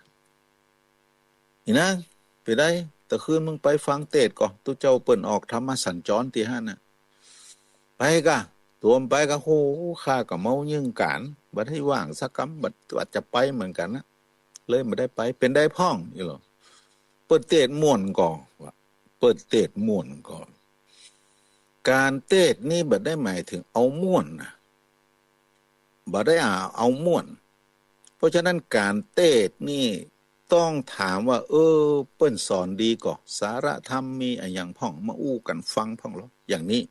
นี่นะ เป๋นใด ตะคืนมึงไปฟังเตสน์ก่อ ตุ๊เจ้าเปิ้นออกธรรมสัญจรตี้หั้นน่ะ ไปก่ะ ต๋วมไปก่ะ โห ข้าก็เมาเยิ่งก๋าน บ่ได้ว่างสักกำ บ่าจะไปเหมือนกั๋นนะ เลยบ่ได้ไป เป๋นใดพ่อง อี้หรอ เปิ้นเตสน์ม่วนก่อ ว่า เปิ้นเตสน์ม่วนก่อ ก๋านเตสน์นี่บ่ได้หมายเถิงเอาม่วนนะ บ่ได้เอาม่วน เพราะฉะนั้นก๋านเตสน์นี่ต้องถามว่า เออ เปิ้นสอนดีก่อ สาระธรรมมีอะหยังพ่อง มาอู้กั๋นฟังพ่องลอ อย่างนี้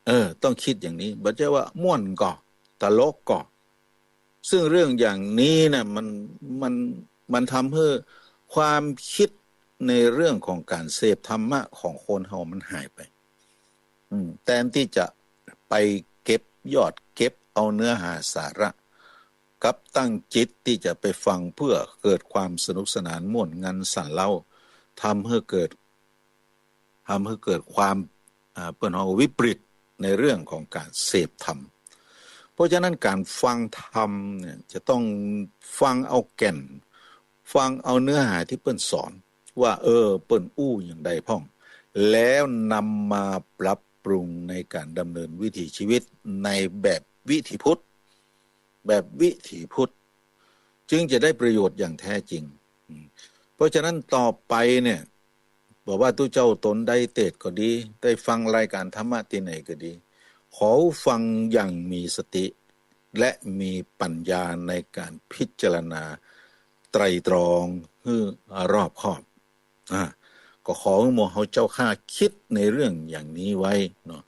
เออ ต้องกึ๊ดอย่างนี้ บ่ใจ้ว่าม่วนก่อ ตลกก่อ ซึ่งเรื่องอย่างนี้นะ มัน มัน มันทำหื้อความกึ๊ดในเรื่องของก๋านเสพธรรมะของคนเฮามันหายไป อืม แตนตี้จะไปเก็บยอด เก็บเอาเนื้อหาสาระ กลับตั้งจิตตี้จะไปฟังเพื่อเกิดความสนุกสนานม่วนงันสั่นเร้า ทำหื้อเกิด ทำหื้อเกิดความ อ่า เปิ้นฮ้องวิปริตในเรื่องของก๋านเสพธรรม เพราะฉะนั้นก๋านฟังธรรมเนี่ยจะต้องฟังเอาแก่น ฟังเอาเนื้อหาตี้เปิ้นสอน ว่า เออ เปิ้นอู้อย่างใดพ่อง แล้วนำมาปรับปรุงในก๋านดำเนินวิถีชีวิตในแบบวิถีพุทธ แบบวิถีพุทธ จึงจะได้ประโยชน์อย่างแท้จริง อืม เพราะฉะนั้นต่อไปเนี่ย บ่ว่าตุ๊เจ้าต๋นได้เตสน์ก็ดี ได้ฟังรายก๋านธรรมะตี้ไหนก็ดี ขอฟังอย่างมีสติ และมีปัญญาในก๋านพิจารณาไตร่ตรองหื้อรอบคอบ อ่า ก็ขอหื้อหมู่เฮาเจ้าข้าคิดในเรื่องอย่างนี้ไว้เนาะ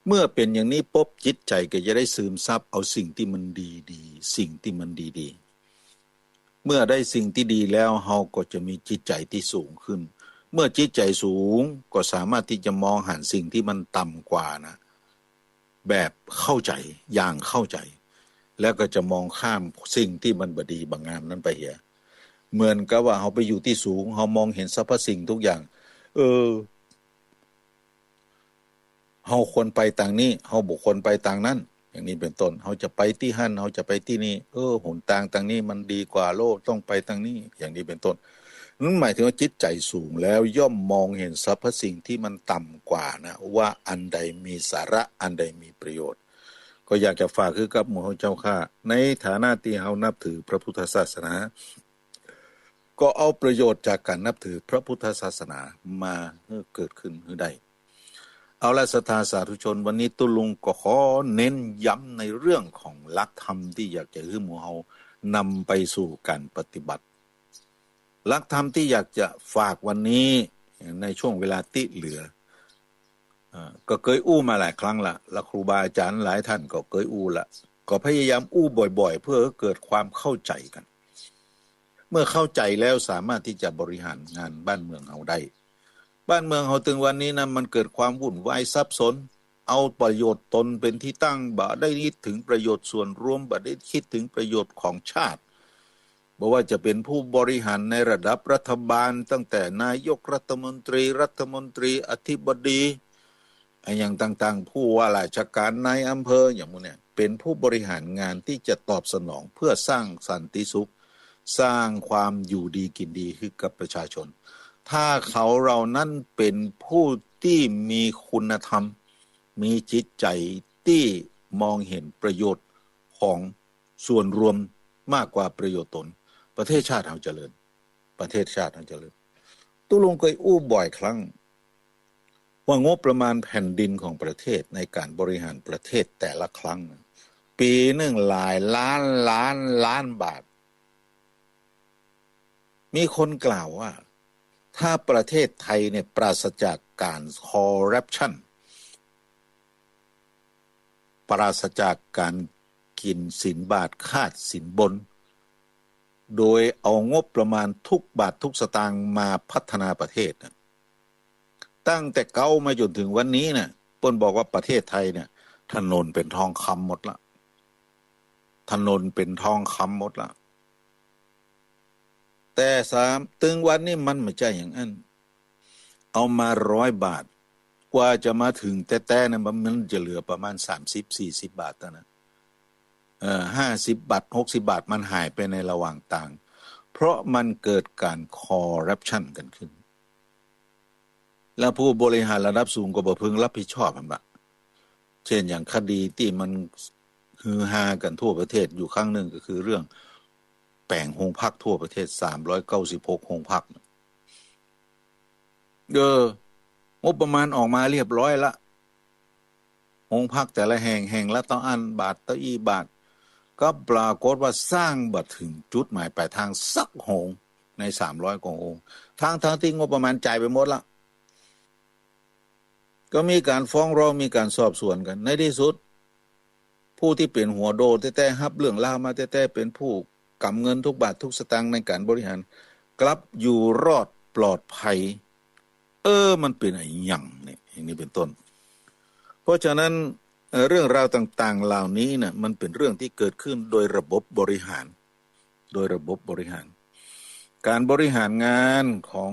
เมื่อเป๋นอย่างนี้ปุ๊บ จิตใจ๋ก็จะได้ซึมซับเอาสิ่งตี้มันดีๆ สิ่งตี้มันดีๆ เมื่อได้สิ่งตี้ดีแล้ว เฮาก็จะมีจิตใจ๋ตี้สูงขึ้น เมื่อจิตใจ๋สูงก็สามารถตี้จะมองหันสิ่งตี้มันต่ำกว่านะ แบบเข้าใจ๋ อย่างเข้าใจ๋ แล้วก็จะมองข้ามสิ่งตี้มันบ่ดีบ่งามนั้นไปเหีย เหมือนกับว่าเฮาไปอยู่ตี้สูง เฮามองหันสรรพสิ่งทุกอย่าง เออ เฮาควรไปตางนี้ เฮาบ่ควรไปตางนั้น อย่างนี้เป๋นต้น เฮาจะไปตี้หั้น เฮาจะไปตี้นี่ เออ หนตางตางนี้มันดีกว่าโลด ต้องไปตางนี้ อย่างนี้เป๋นต้น นั้นหมายถึงว่าจิตใจ๋สูงแล้วย่อมมองเห็นสรรพสิ่งตี้มันต่ำกว่านะ ว่าอันใดมีสาระ อันใดมีประโยชน์ ก็อยากจะฝากคือกับหมู่เฮาเจ้าข้า ในฐานะตี้เฮานับถือพระพุทธศาสนา ก็เอาประโยชน์จากก๋านนับถือพระพุทธศาสนามาหื้อเกิดขึ้นหื้อได้ เอาละ ศรัทธาสาธุชน วันนี้ตุ๊ลุงก็ขอเน้นย้ำในเรื่องของหลักธรรมตี้อยากจะหื้อหมู่เฮานำไปสู่ก๋านปฏิบัติ หลักธรรมตี้อยากจะฝากวันนี้ในช่วงเวลาตี้เหลือ อ่า ก็เกยอู้มาหลายครั้งละ และครูบาอาจ๋ารย์หลายท่านก็เกยอู้ละ ก็พยายามอู้บ่อยๆ เพื่อหื้อเกิดความเข้าใจ๋กั๋น เมื่อเข้าใจ๋แล้วสามารถตี้จะบริหารงานบ้านเมืองเฮาได้ บ้านเมืองเฮาตึงวันนี้นะ มันเกิดความวุ่นวายสับสน เอาประโยชน์ตนเป๋นตี้ตั้ง บ่ได้คิดเถิงประโยชน์ส่วนรวม บ่ได้คิดเถิงประโยชน์ของชาติ บ่ว่าจะเป๋นผู้บริหารในระดับรัฐบาล ตั้งแต่นายกรัฐมนตรี รัฐมนตรี อธิบดี อะหยังต่างๆ ผู้ว่าราชก๋าน นายอำเภอ อย่างหมู่เนี่ย เป๋นผู้บริหารงานตี้จะตอบสนองเพื่อสร้างสันติสุข สร้างความอยู่ดีกิ๋นดีหื้อกับประชาชน ถ้าเขาเหล่านั้นเป๋นผู้ตี้มีคุณธรรม มีจิตใจ๋ตี้มองเห็นประโยชน์ของส่วนรวมมากกว่าประโยชน์ตน ประเทศชาติเฮาเจริญ ประเทศชาติเฮาเจริญ ตุ๊ลุงเกยอู้บ่อยครั้ง ว่างบประมาณแผ่นดินของประเทศในก๋านบริหารประเทศแต่ละครั้งนะ ปี๋นึ่งหลายล้านล้านล้านบาท มีคนกล่าวว่า ถ้าประเทศไทยเนี่ยปราศจากก๋านคอร์รัปชัน ปราศจากก๋านกิ๋นสินบาทขาดสินบน โดยเอางบประมาณทุกบาททุกสตางค์มาพัฒนาประเทศนะ ตั้งแต่เก๊ามาจ๋นเถิงวันนี้นะ เปิ้นบอกว่าประเทศไทยเนี่ย ถนนเป๋นทองคำหมดละ ถนนเป๋นทองคำหมดละ แต่สาม ตึงวันนี้มันบ่ใจ้อย่างอั้น เอามาร้อยบาท กว่าจะมาเถิงแต๊ๆ นะ มัน มันจะเหลือประมาณสามสิบสี่สิบบาทเต้านั้น เอ่อ ห้าสิบบาท หกสิบบาท มันหายไปในระหว่างตาง เพราะมันเกิดก๋านคอร์รัปชันกั๋นขึ้น แล้วผู้บริหารระดับสูงก็บ่พึงรับผิดชอบหั้นบ่ เช่นอย่างคดีตี้มันฮือฮากั๋นทั่วประเทศอยู่ครั้งนึ่งก็คือเรื่องแป๋งโฮงพักทั่วประเทศ สามร้อยเก้าสิบหกโฮงพัก เออ งบประมาณออกมาเรียบร้อยละ โฮงพักแต่ละแห่ง แห่งละเต้าอั้นบาท เต้าอี้บาท ก็ปรากฏว่าสร้างบ่เถิงจุดหมายปลายตางสักโฮง ในสามร้อยกว่าโฮง ทั้งๆ ตี้งบประมาณจ่ายไปหมดละ ก็มีก๋านฟ้องร้อง มีก๋านสอบสวนกั๋น ในตี้สุด ผู้ตี้เป๋นหัวโดแต๊ๆ ฮับเรื่องราวมาแต๊ๆ เป๋นผู้ก๋ำเงินทุกบาททุกสตางค์ในก๋านบริหาร กลับอยู่รอดปลอดภัย เออ มันเป๋นอะหยังเนี่ย อย่างนี้เป๋นต้น เพราะฉะนั้น เอ่อ เรื่องราวต่างๆ เหล่านี้น่ะ มันเป๋นเรื่องตี้เกิดขึ้นโดยระบบบริหาร โดยระบบบริหาร ก๋านบริหารงานของ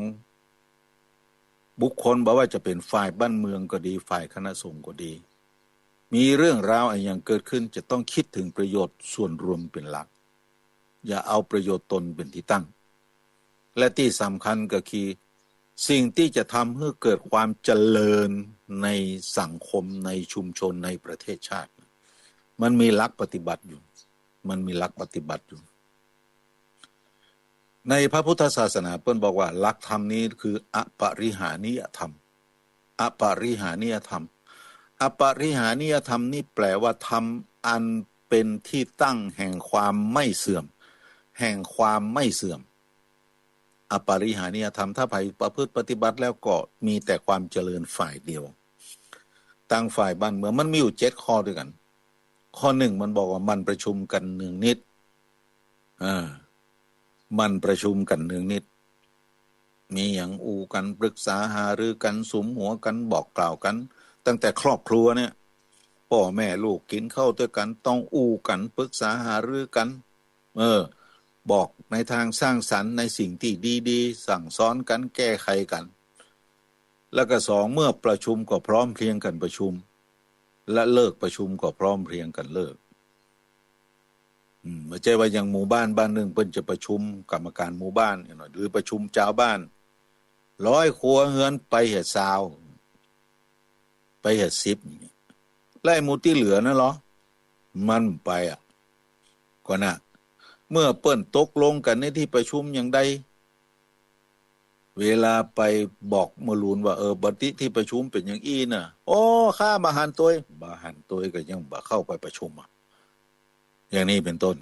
บุคคล บ่ว่าจะเป๋นฝ่ายบ้านเมืองก็ดี ฝ่ายคณะสงฆ์ก็ดี มีเรื่องราวอะหยังเกิดขึ้น จะต้องคิดเถิงประโยชน์ส่วนรวมเป๋นหลัก อย่าเอาประโยชน์ตนเป๋นตี้ตั้ง และตี้สำคัญก็คือ สิ่งตี้จะทำหื้อเกิดความเจริญในสังคม ในชุมชน ในประเทศชาติ มันมีหลักปฏิบัติอยู่ มันมีหลักปฏิบัติอยู่ ในพระพุทธศาสนาเปิ้นบอกว่าหลักธรรมนี้คืออปริหานิยธรรม อปริหานิยธรรม อปริหานิยธรรมนี้แปลว่าธรรมอันเป๋นตี้ตั้งแห่งความไม่เสื่อม แห่งความไม่เสื่อม อปริหานิยธรรม ถ้าใผประพฤติปฏิบัติแล้วก็มีแต่ความเจริญฝ่ายเดียว ตางฝ่ายบ้านเมือง มันมีอยู่เจ็ดข้อด้วยกั๋น ข้อนึ่งมันบอกว่าหมั่นประชุมกั๋นเนืองนิตย์ อ่า หมั่นประชุมกั๋นเนืองนิตย์ มีหยังอู้กั๋น ปรึกษาหารือกั๋น สุมหัวกั๋น บอกกล่าวกั๋น ตั้งแต่ครอบครัวเนี่ย ป้อแม่ลูกกิ๋นข้าวตวยกั๋น ต้องอู้กั๋น ปรึกษาหารือกั๋น เออ บอกในตางสร้างสรรค์ ในสิ่งตี้ดีๆ สั่งสอนกั๋น แก้ไขกั๋น แล้วก็สอง เมื่อประชุมก็พร้อมเพรียงกั๋นประชุม และเลิกประชุมก็พร้อมเพรียงกั๋นเลิก อืม บ่ใจ้ว่าอย่างหมู่บ้านบ้านนึ่งเปิ้นจะประชุมกรรมการหมู่บ้านหรือประชุมจาวบ้านร้อยครัวเฮือนไปเหียซาว ไปเหียสิบ แล้วไอ้หมู่ตี้เหลือนั้นเหรอ มันไปอะ ก็นะ เมื่อเปิ้นตกลงกั๋นในตี้ประชุมอย่างใด เวลาไปบอกเมื่อลูนว่า เออ มติตี้ประชุมเป๋นอย่างอี้น่ะ โอ้ ข้าบ่หันตวย บ่หันตวยก็ยังบ่เข้าไปประชุมอะ อย่างนี้เป๋นต้น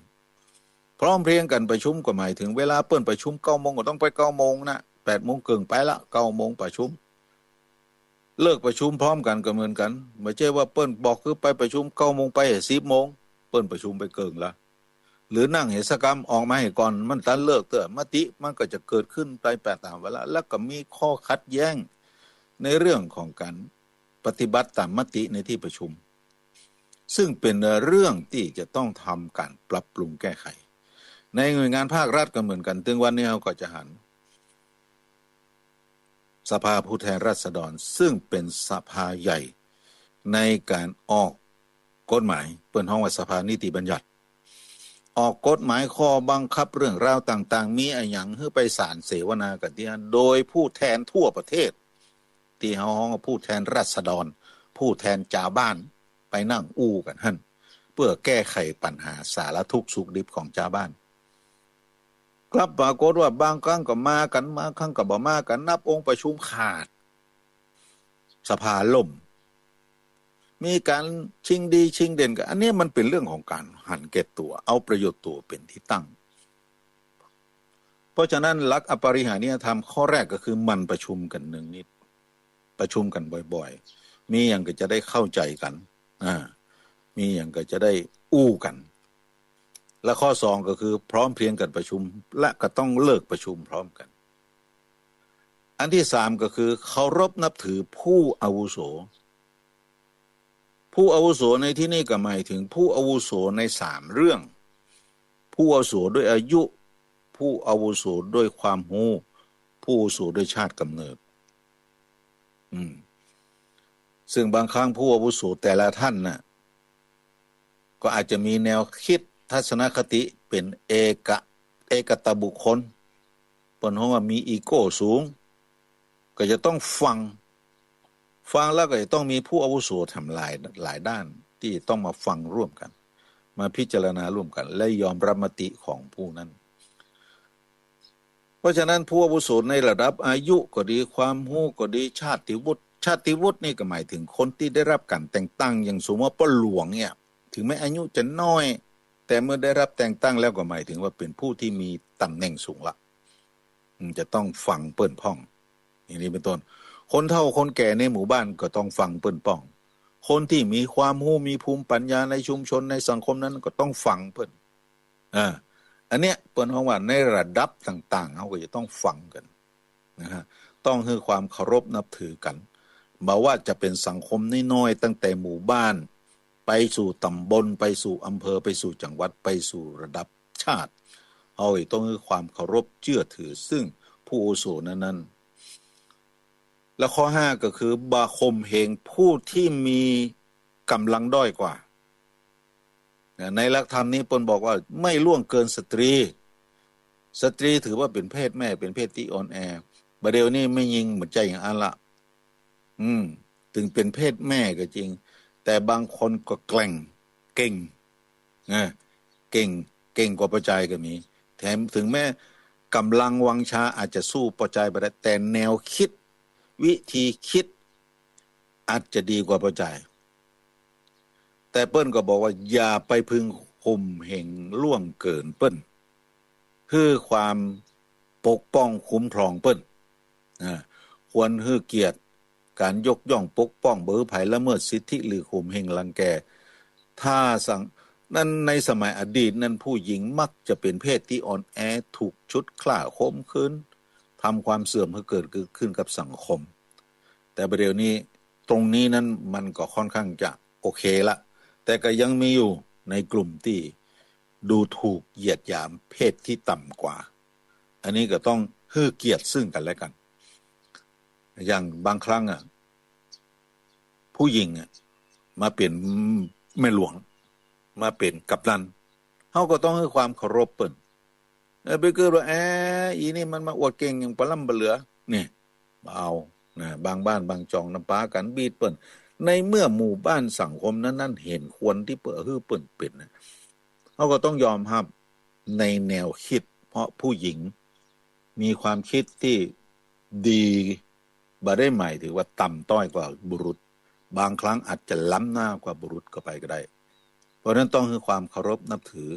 พร้อมเพรียงกั๋นประชุมก็หมายเถิง เวลาเปิ้นประชุมเก้าโมงก็ต้องไปเก้าโมงนะ แปดโมงเกิ่งไปละ เก้าโมงประชุม เลิกประชุมพร้อมกั๋นก็เหมือนกั๋น บ่ใจ้ว่าเปิ้นบอกหื้อไปประชุมเก้าโมงไปสิบโมง เปิ้นประชุมไปเกิ่งละ หรือนั่งเหียสักกำออกมาเหียก่อน มันตันเลิกเตื้อ มติมันก็จะเกิดขึ้นไปต๋ามวาระ แล้วก็มีข้อขัดแย้งในเรื่องของก๋านปฏิบัติต๋ามมติในตี้ประชุม ซึ่งเป๋นเรื่องตี้จะต้องทำก๋านปรับปรุงแก้ไข ในหน่วยงานภาครัฐก็เหมือนกั๋น ตึงวันนี้เฮาก็จะหัน สภาผู้แทนราษฎร ซึ่งเป๋นสภาใหญ่ในก๋านออกกฎหมาย เปิ้นฮ้องว่าสภานิติบัญญัติ ออกกฎหมายข้อบังคับเรื่องราวต่างๆ มีอะหยังหื้อไปสานเสวนากั๋นตี้หั้น โดยผู้แทนทั่วประเทศ ตี้เฮาฮ้องว่าผู้แทนราษฎร ผู้แทนจาวบ้าน ไปนั่งอู้กั๋นหั้น เปื้อแก้ไขปัญหาสารทุกข์สุขดิบของจาวบ้าน กลับปรากฏว่าบางครั้งก็มากั๋น บางครั้งก็บ่มากั๋น นับองค์ประชุมขาด สภาล่ม มีก๋านชิงดีชิงเด่นกั๋น อันนี้มันเป๋นเรื่องของก๋านหันแก่ตั๋ว เอาประโยชน์ตั๋วเป๋นตี้ตั้ง เพราะฉะนั้นหลักอปริหานิยธรรมข้อแรกก็คือหมั่นประชุมกั๋นเนืองนิด ประชุมกั๋นบ่อยๆ มีอะหยังก็จะได้เข้าใจ๋กั๋น อ่า มีอะหยังก็จะได้อู้กั๋น และข้อสองก็คือพร้อมเพรียงกั๋นประชุม และก็ต้องเลิกประชุมพร้อมกั๋น อันตี้สามก็คือเคารพนับถือผู้อาวุโส ผู้อาวุโสในตี้นี่ก็หมายเถิงผู้อาวุโสในสามเรื่อง ผู้อาวุโสด้วยอายุ ผู้อาวุโสด้วยความฮู้ ผู้อาวุโสด้วยชาติกำเนิด อืม ซึ่งบางครั้งผู้อาวุโสแต่ละท่านน่ะ ก็อาจจะมีแนวกึ๊ดทัศนคติเป๋นเอกะ เอกตบุคคล เปิ้นฮ้องว่ามีอีโก้สูง ก็จะต้องฟัง ฟังแล้วก็จะต้องมีผู้อาวุโสแถมหลาย หลายด้านตี้ต้องมาฟังร่วมกั๋น มาพิจารณาร่วมกั๋น และยอมรับมติของผู้นั้น เพราะฉะนั้นผู้อาวุโสในระดับอายุก็ดี ความฮู้ก็ดี ชาติวุฒิ ชาติวุฒินี่ก็หมายเถิงคนตี้ได้รับก๋านแต่งตั้ง อย่างสมมุติว่าป้อหลวงเนี่ย เถิงแม้อายุจะน้อย แต่เมื่อได้รับแต่งตั้งแล้วก็หมายเถิงว่าเป๋นผู้ตี้มีต๋ำแหน่งสูงละ อืม จะต้องฟังเปิ้นพ่อง อย่างนี้เป๋นต้น คนเฒ่าคนแก่ในหมู่บ้านก็ต้องฟังเปิ้นพ่อง คนตี้มีความฮู้มีภูมิปัญญาในชุมชนในสังคมนั้นก็ต้องฟังเปิ้น อ่า อันเนี้ยเปิ้นฮ้องว่าในระดับต่างๆ เฮาก็จะต้องฟังกั๋นนะฮะ ต้องหื้อความเคารพนับถือกั๋น บ่ว่าจะเป๋นสังคมน้อยๆ ตั้งแต่หมู่บ้าน ไปสู่ต๋ำบล ไปสู่อำเภอ ไปสู่จังหวัด ไปสู่ระดับชาติ เฮาต้องหื้อความเคารพเจื้อถือซึ่งผู้อาวุโสนั้นๆ และข้อห้าก็คือบ่ข่มเหงผู้ตี้มีก๋ำลังด้อยกว่า นะ ในหลักธรรมนี้เปิ้นบอกว่าไม่ล่วงเกินสตรี สตรีถือว่าเป๋นเพศแม่ เป๋นเพศตี้อ่อนแอ บ่าเดี่ยวนี้แม่ญิงบ่ใจ้อย่างอั้นละ อืม เถิงเป๋นเพศแม่ก็จริง แต่บางคนก็แกร่ง เก่ง นะ เก่ง เก่งกว่าป้อจายก็มี แถมเถิงแม้ก๋ำลังวังชาอาจจะสู้ป้อจายบ่ได้ แต่แนวกึ๊ด วิธีกึ๊ด อาจจะดีกว่าป้อจาย แต่เปิ้นก็บอกว่าอย่าไปพึงข่มเหงล่วงเกินเปิ้น หื้อความปกป้องคุ้มครองเปิ้น อ่า ควรหื้อเกียรติก๋านยกย่องปกป้อง บ่หื้อใผละเมิดสิทธิหรือข่มเหงรังแก ถ้าสัง นั้นในสมัยอดีตนั้นผู้หญิงมักจะเป๋นเพศตี้อ่อนแอ ถูกชุดฆ่าข่มขืน ทำความเสื่อมหื้อเกิดขึ้นกับสังคม แต่บ่าเดี่ยวนี้ตรงนี้นั้นมันก็ค่อนข้างจะโอเคละ แต่ก็ยังมีอยู่ในกลุ่มตี้ดูถูกเหยียดหยามเพศตี้ต่ำกว่า อันนี้ก็ต้องหื้อเกียรติซึ่งกั๋นและกั๋น อย่างบางครั้งอะ ผู้หญิงอะ มาเป๋นแม่หลวง มาเป๋นกำนัน เฮาก็ต้องหื้อความเคารพเปิ้น เออ ไปเกิดว่า แอะ อีนี่มันมาอวดเก่งอย่างปะล้ำปะเหลือ นี่ บ่เอา นะ บางบ้านบางจองนำปากั๋นบีดเปิ้น ในเมื่อหมู่บ้านสังคมนั้นๆ เห็นควรตี้เปิ้น หื้อเปิ้นเป๋นนะ เฮาก็ต้องยอมฮับในแนวคิด เพราะผู้หญิงมีความคิดตี้ดี บ่ได้หมายถึงว่าต่ำต้อยกว่าบุรุษ บางครั้งอาจจะล้ำหน้ากว่าบุรุษก็ไปก็ได้ เพราะฉะนั้นต้องหื้อความเคารพนับถือ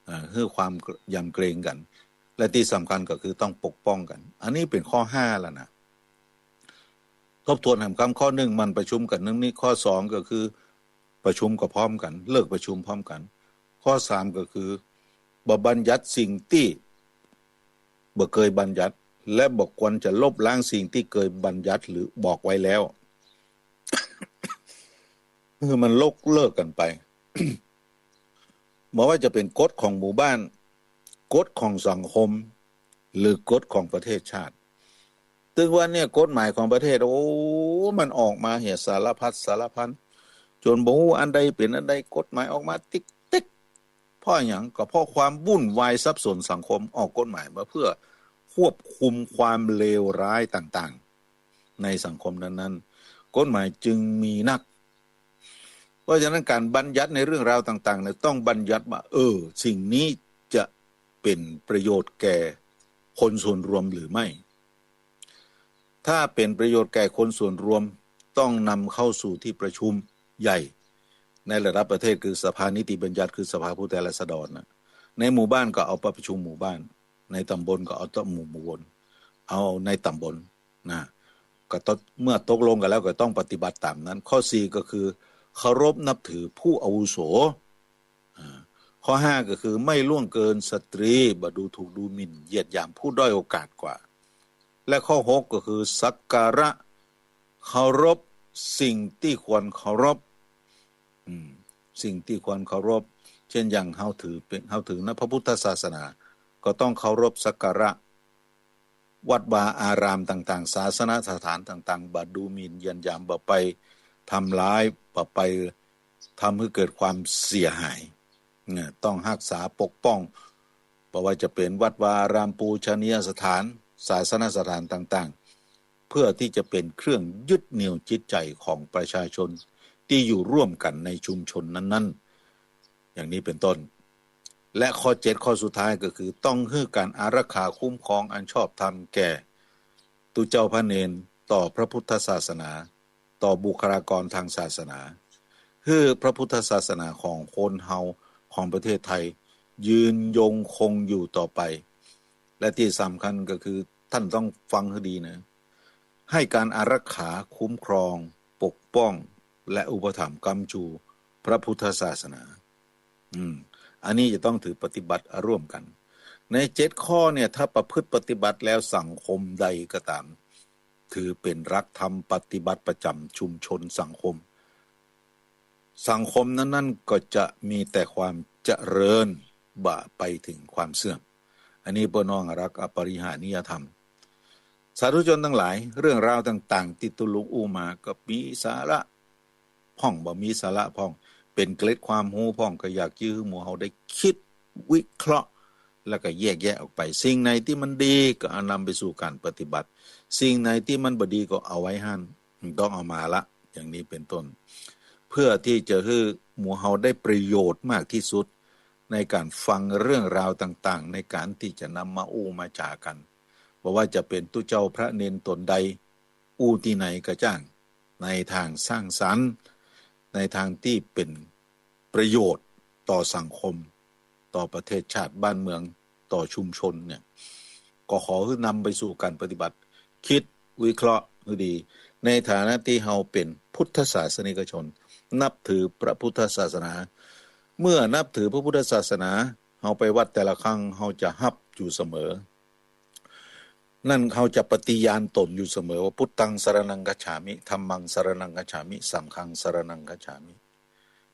อ่า หื้อความยำเกรงกั๋น และตี้สำคัญก็คือต้องปกป้องกั๋น อันนี้เป๋นข้อห้าแล้วนะ ทบทวนแหมกำ ข้อหนึ่ง หมั่นประชุมกั๋นเนืองนิด ข้อสองก็คือประชุมก็พร้อมกั๋น เลิกประชุมพร้อมกั๋น ข้อสามก็คือบ่บัญญัติสิ่งตี้บ่เกยบัญญัติ และบ่ควรจะลบล้างสิ่งตี้เกยบัญญัติหรือบอกไว้แล้ว คือมันยกเลิกกั๋นไป บ่ว่าจะเป๋นกฎของหมู่บ้าน กฎของสังคม หรือกฎของประเทศชาติ ตึงวันเนี่ยกฎหมายของประเทศ โอ้ มันออกมาเหียสารพัดสารพัน จ๋นบ่ฮู้อันใดเป๋นอันใด กฎหมายออกมาติ๊กติ๊ก เพราะหยัง ก็เพราะความวุ่นวายสับสนสังคม ออกกฎหมายมาเพื่อควบคุมความเลวร้ายต่างๆ ในสังคมนั้นๆ กฎหมายจึงมีนัก เพราะฉะนั้นก๋านบัญญัติในเรื่องราวต่างๆ เนี่ยต้องบัญญัติว่า เออ สิ่งนี้จะเป๋นประโยชน์แก่คนส่วนรวมหรือไม่ ถ้าเป๋นประโยชน์แก่คนส่วนรวม ต้องนำเข้าสู่ที่ประชุมใหญ่ ในระดับประเทศคือสภานิติบัญญัติ คือสภาผู้แทนราษฎรนะ ในหมู่บ้านก็เอาไปประชุมหมู่บ้าน ในต๋ำบลก็เอาต๋ำบล เอาในต๋ำบลนะ ก็ต้อง เมื่อตกลงกั๋นแล้วก็ต้องปฏิบัติต๋ามนั้น ข้อสี่ก็คือเคารพนับถือผู้อาวุโส อ่า ข้อห้าก็คือไม่ล่วงเกินสตรี บ่ดูถูกดูหมิ่นเหยียดหยามผู้ด้อยโอกาสกว่า และข้อหกก็คือสักการะเคารพสิ่งตี้ควรเคารพ อืม สิ่งตี้ควรเคารพ เช่นอย่างเฮาถือเป๋น เฮาถือในพระพุทธศาสนา ก็ต้องเคารพสักการะ วัดวาอารามต่างๆ ศาสนสถานต่างๆ บ่ดูหมิ่นเหยียดหยาม บ่ไปทำร้าย บ่ไปทำหื้อเกิดความเสียหาย เนี่ย ต้องฮักษาปกป้อง บ่ว่าจะเป๋นวัดวาอาราม ปูชนียสถาน ศาสนสถานต่างๆ เพื่อที่จะเป๋นเครื่องยึดเหนี่ยวจิตใจ๋ของประชาชนตี้อยู่ร่วมกั๋นในชุมชนนั้นๆ อย่างนี้เป๋นต้น และข้อเจ็ด ข้อสุดท้ายก็คือต้องหื้อก๋านอารักขาคุ้มครองอันชอบธรรมแก่ตุ๊เจ้าพระเณร ต่อพระพุทธศาสนา ต่อบุคลากรทางศาสนา หื้อพระพุทธศาสนาของคนเฮา ของประเทศไทย ยืนยงคงอยู่ต่อไป และตี้สำคัญก็คือต้านต้องฟังหื้อดีนะ หื้อก๋านอารักขาคุ้มครอง ปกป้อง และอุปถัมภ์ก๊ำจูพระพุทธศาสนา อืม อันนี้จะต้องถือปฏิบัติร่วมกั๋น ในเจ็ดข้อเนี่ย ถ้าประพฤติปฏิบัติแล้วสังคมใดก็ต๋าม ถือเป๋นหลักธรรมปฏิบัติประจ๋ำชุมชนสังคม สังคมนั้นๆ ก็จะมีแต่ความเจริญ บ่ไปเถิงความเสื่อม อันนี้เปิ้นฮ้องหลักอปริหานิยธรรม สาธุชนตังหลาย เรื่องราวต่างๆ ตี้ตุ๊ลุงอู้มาก็มีสาระพ่อง บ่มีสาระพ่อง เป๋นเกร็ดความฮู้พ่อง ก็อยากจะหื้อหมู่เฮาได้กึ๊ดวิเคราะห์ แล้วก็แยกแยะออกไป สิ่งไหนตี้มันดีก็เอานำไปสู่ก๋านปฏิบัติ สิ่งไหนตี้มันบ่ดีก็เอาไว้หั้น บ่ต้องเอามาละ อย่างนี้เป๋นต้น เพื่อตี้จะหื้อหมู่เฮาได้ประโยชน์มากตี้สุด ในก๋านฟังเรื่องราวต่างๆ ในก๋านตี้จะนำมาอู้มาจ๋ากั๋น บ่ว่าจะเป๋นตุ๊เจ้าพระเณรต๋นใด อู้ตี้ไหนก็จ้าง ในตางสร้างสรรค์ ในตางตี้เป๋นประโยชน์ต่อสังคม ต่อประเทศชาติบ้านเมือง ต่อชุมชนเนี่ย ก็ขอหื้อนำไปสู่ก๋านปฏิบัติ กึ๊ดวิเคราะห์หื้อดี ในฐานะตี้เฮาเป๋นพุทธศาสนิกชน นับถือพระพุทธศาสนา เมื่อนับถือพระพุทธศาสนา เฮาไปวัดแต่ละครั้ง เฮาจะฮับอยู่เสมอ นั่นเฮาจะปฏิญาณต๋นอยู่เสมอว่า พุทธังสรณังคัจฉามิ ธัมมังสรณังคัจฉามิ สังฆังสรณังคัจฉามิ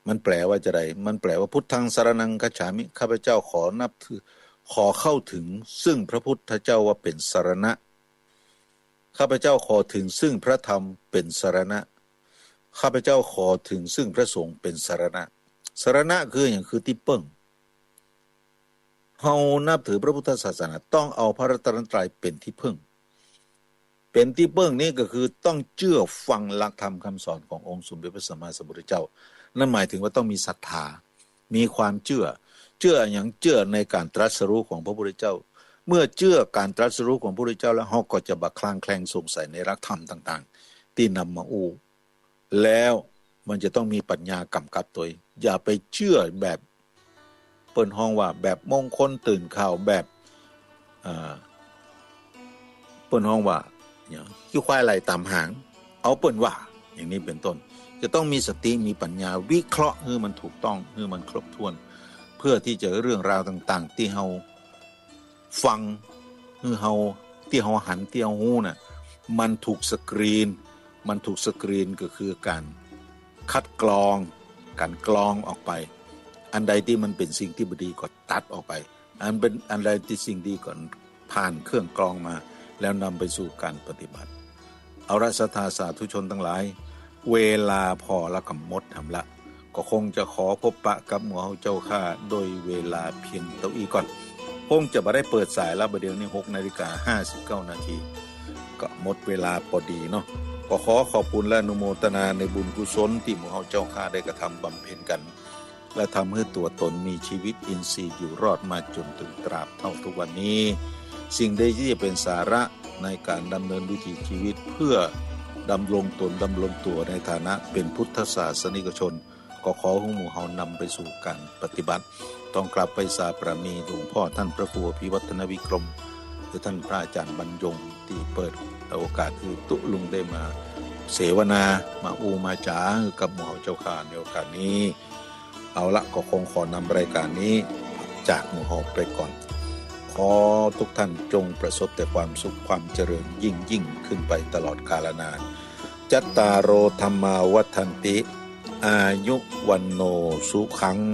มันแปลว่าจะใด มันแปลว่า พุทธังสรณังคัจฉามิ ข้าพเจ้าขอนับถือ ขอเข้าถึงซึ่งพระพุทธเจ้าว่าเป๋นสรณะ ข้าพเจ้าขอถึงซึ่งพระธรรมเป๋นสรณะ ข้าพเจ้าขอเถิงซึ่งพระสงฆ์เป๋นสรณะ สรณะคือหยัง คือตี้เปิ้ง เฮานับถือพระพุทธศาสนาต้องเอาพระรัตนตรัยเป๋นตี้เปิ้ง เป๋นตี้เปิ้งนี้ก็คือต้องเจื้อฟังหลักธรรมคำสอนขององค์สมเด็จพระสัมมาสัมพุทธเจ้า นั่นหมายถึงว่าต้องมีศรัทธา มีความเจื้อ เจื้อหยัง เจื้อในก๋านตรัสรู้ของพระพุทธเจ้า เมื่อเจื้อก๋านตรัสรู้ของพระพุทธเจ้าแล้ว เฮาก็จะบ่คลางแคลงสงสัยในหลักธรรมต่างๆ ตี้นำมาอู้ แล้วมันจะต้องมีปัญญากำกับตวย อย่าไปเจื้อแบบ เปิ้นฮ้องว่าแบบมงคลตื่นข่าว แบบ อ่า เปิ้นฮ้องว่า เนี่ย ขี้ควายไล่ต๋ามหาง เอาเปิ้นว่า อย่างนี้เป๋นต้น จะต้องมีสติ มีปัญญา วิเคราะห์หื้อมันถูกต้อง หื้อมันครบถ้วน เพื่อตี้จะเรื่องราวต่างๆ ตี้เฮาฟัง หื้อเฮา ตี้เฮาหัน ตี้เฮาฮู้น่ะ มันถูกสกรีน มันถูกสกรีนก็คือก๋านคัดกรอง ก๋านกรองออกไป อันใดตี้มันเป๋นสิ่งตี้บ่ดีก็ตัดออกไป อันเป๋น อันใดตี้สิ่งดีก็ผ่านเครื่องกรองมา แล้วนำไปสู่ก๋านปฏิบัติ เอาละ ศรัทธาสาธุชนตังหลาย เวลาผ่อละก็หมดหำละ ก็คงจะขอพบปะกับหมู่เฮาเจ้าข้าโดยเวลาเพียงเต้าอี้ก่อน คงจะบ่ได้เปิดสายละ บ่าเดี่ยวนี้หกนาฬิกาห้าสิบเก้านาที ก็หมดเวลาปอดีเนาะ ก็ขอขอบคุณและอนุโมทนาในบุญกุศลตี้หมู่เฮาเจ้าข้าได้กระทำบำเพ็ญกั๋น และทำหื้อตั๋วต๋นมีชีวิตอินทรีย์อยู่รอดมาจ๋นเถิงตราบเต้าทุกวันนี้ สิ่งใดตี้จะเป๋นสาระในก๋านดำเนินวิถีชีวิตเพื่อดำรงต๋นดำรงตั๋วในฐานะเป๋นพุทธศาสนิกชน ก็ขอหื้อหมู่เฮานำไปสู่ก๋านปฏิบัติ ต้องกราบไหว้สาบารมีหลวงพ่อต้านพระครูอภิวัฒนวิกรม หรือต้านพระอาจ๋ารย์บรรยง ตี้เปิดโอกาสหื้อตุ๊ลุงได้มาเสวนา มาอู้มาจ๋าหื้อกับหมู่เฮาเจ้าข้าในโอกาสนี้ เอาละ ก็คงขอนำรายก๋านนี้จากหมู่เฮาไปก่อน ขอทุกท่านจงประสบแต่ความสุขความเจริญยิ่งๆ ขึ้นไปตลอดกาลนาน จัตตาโร ธัมมา วัฑฒันติ อายุ วัณโณ สุขัง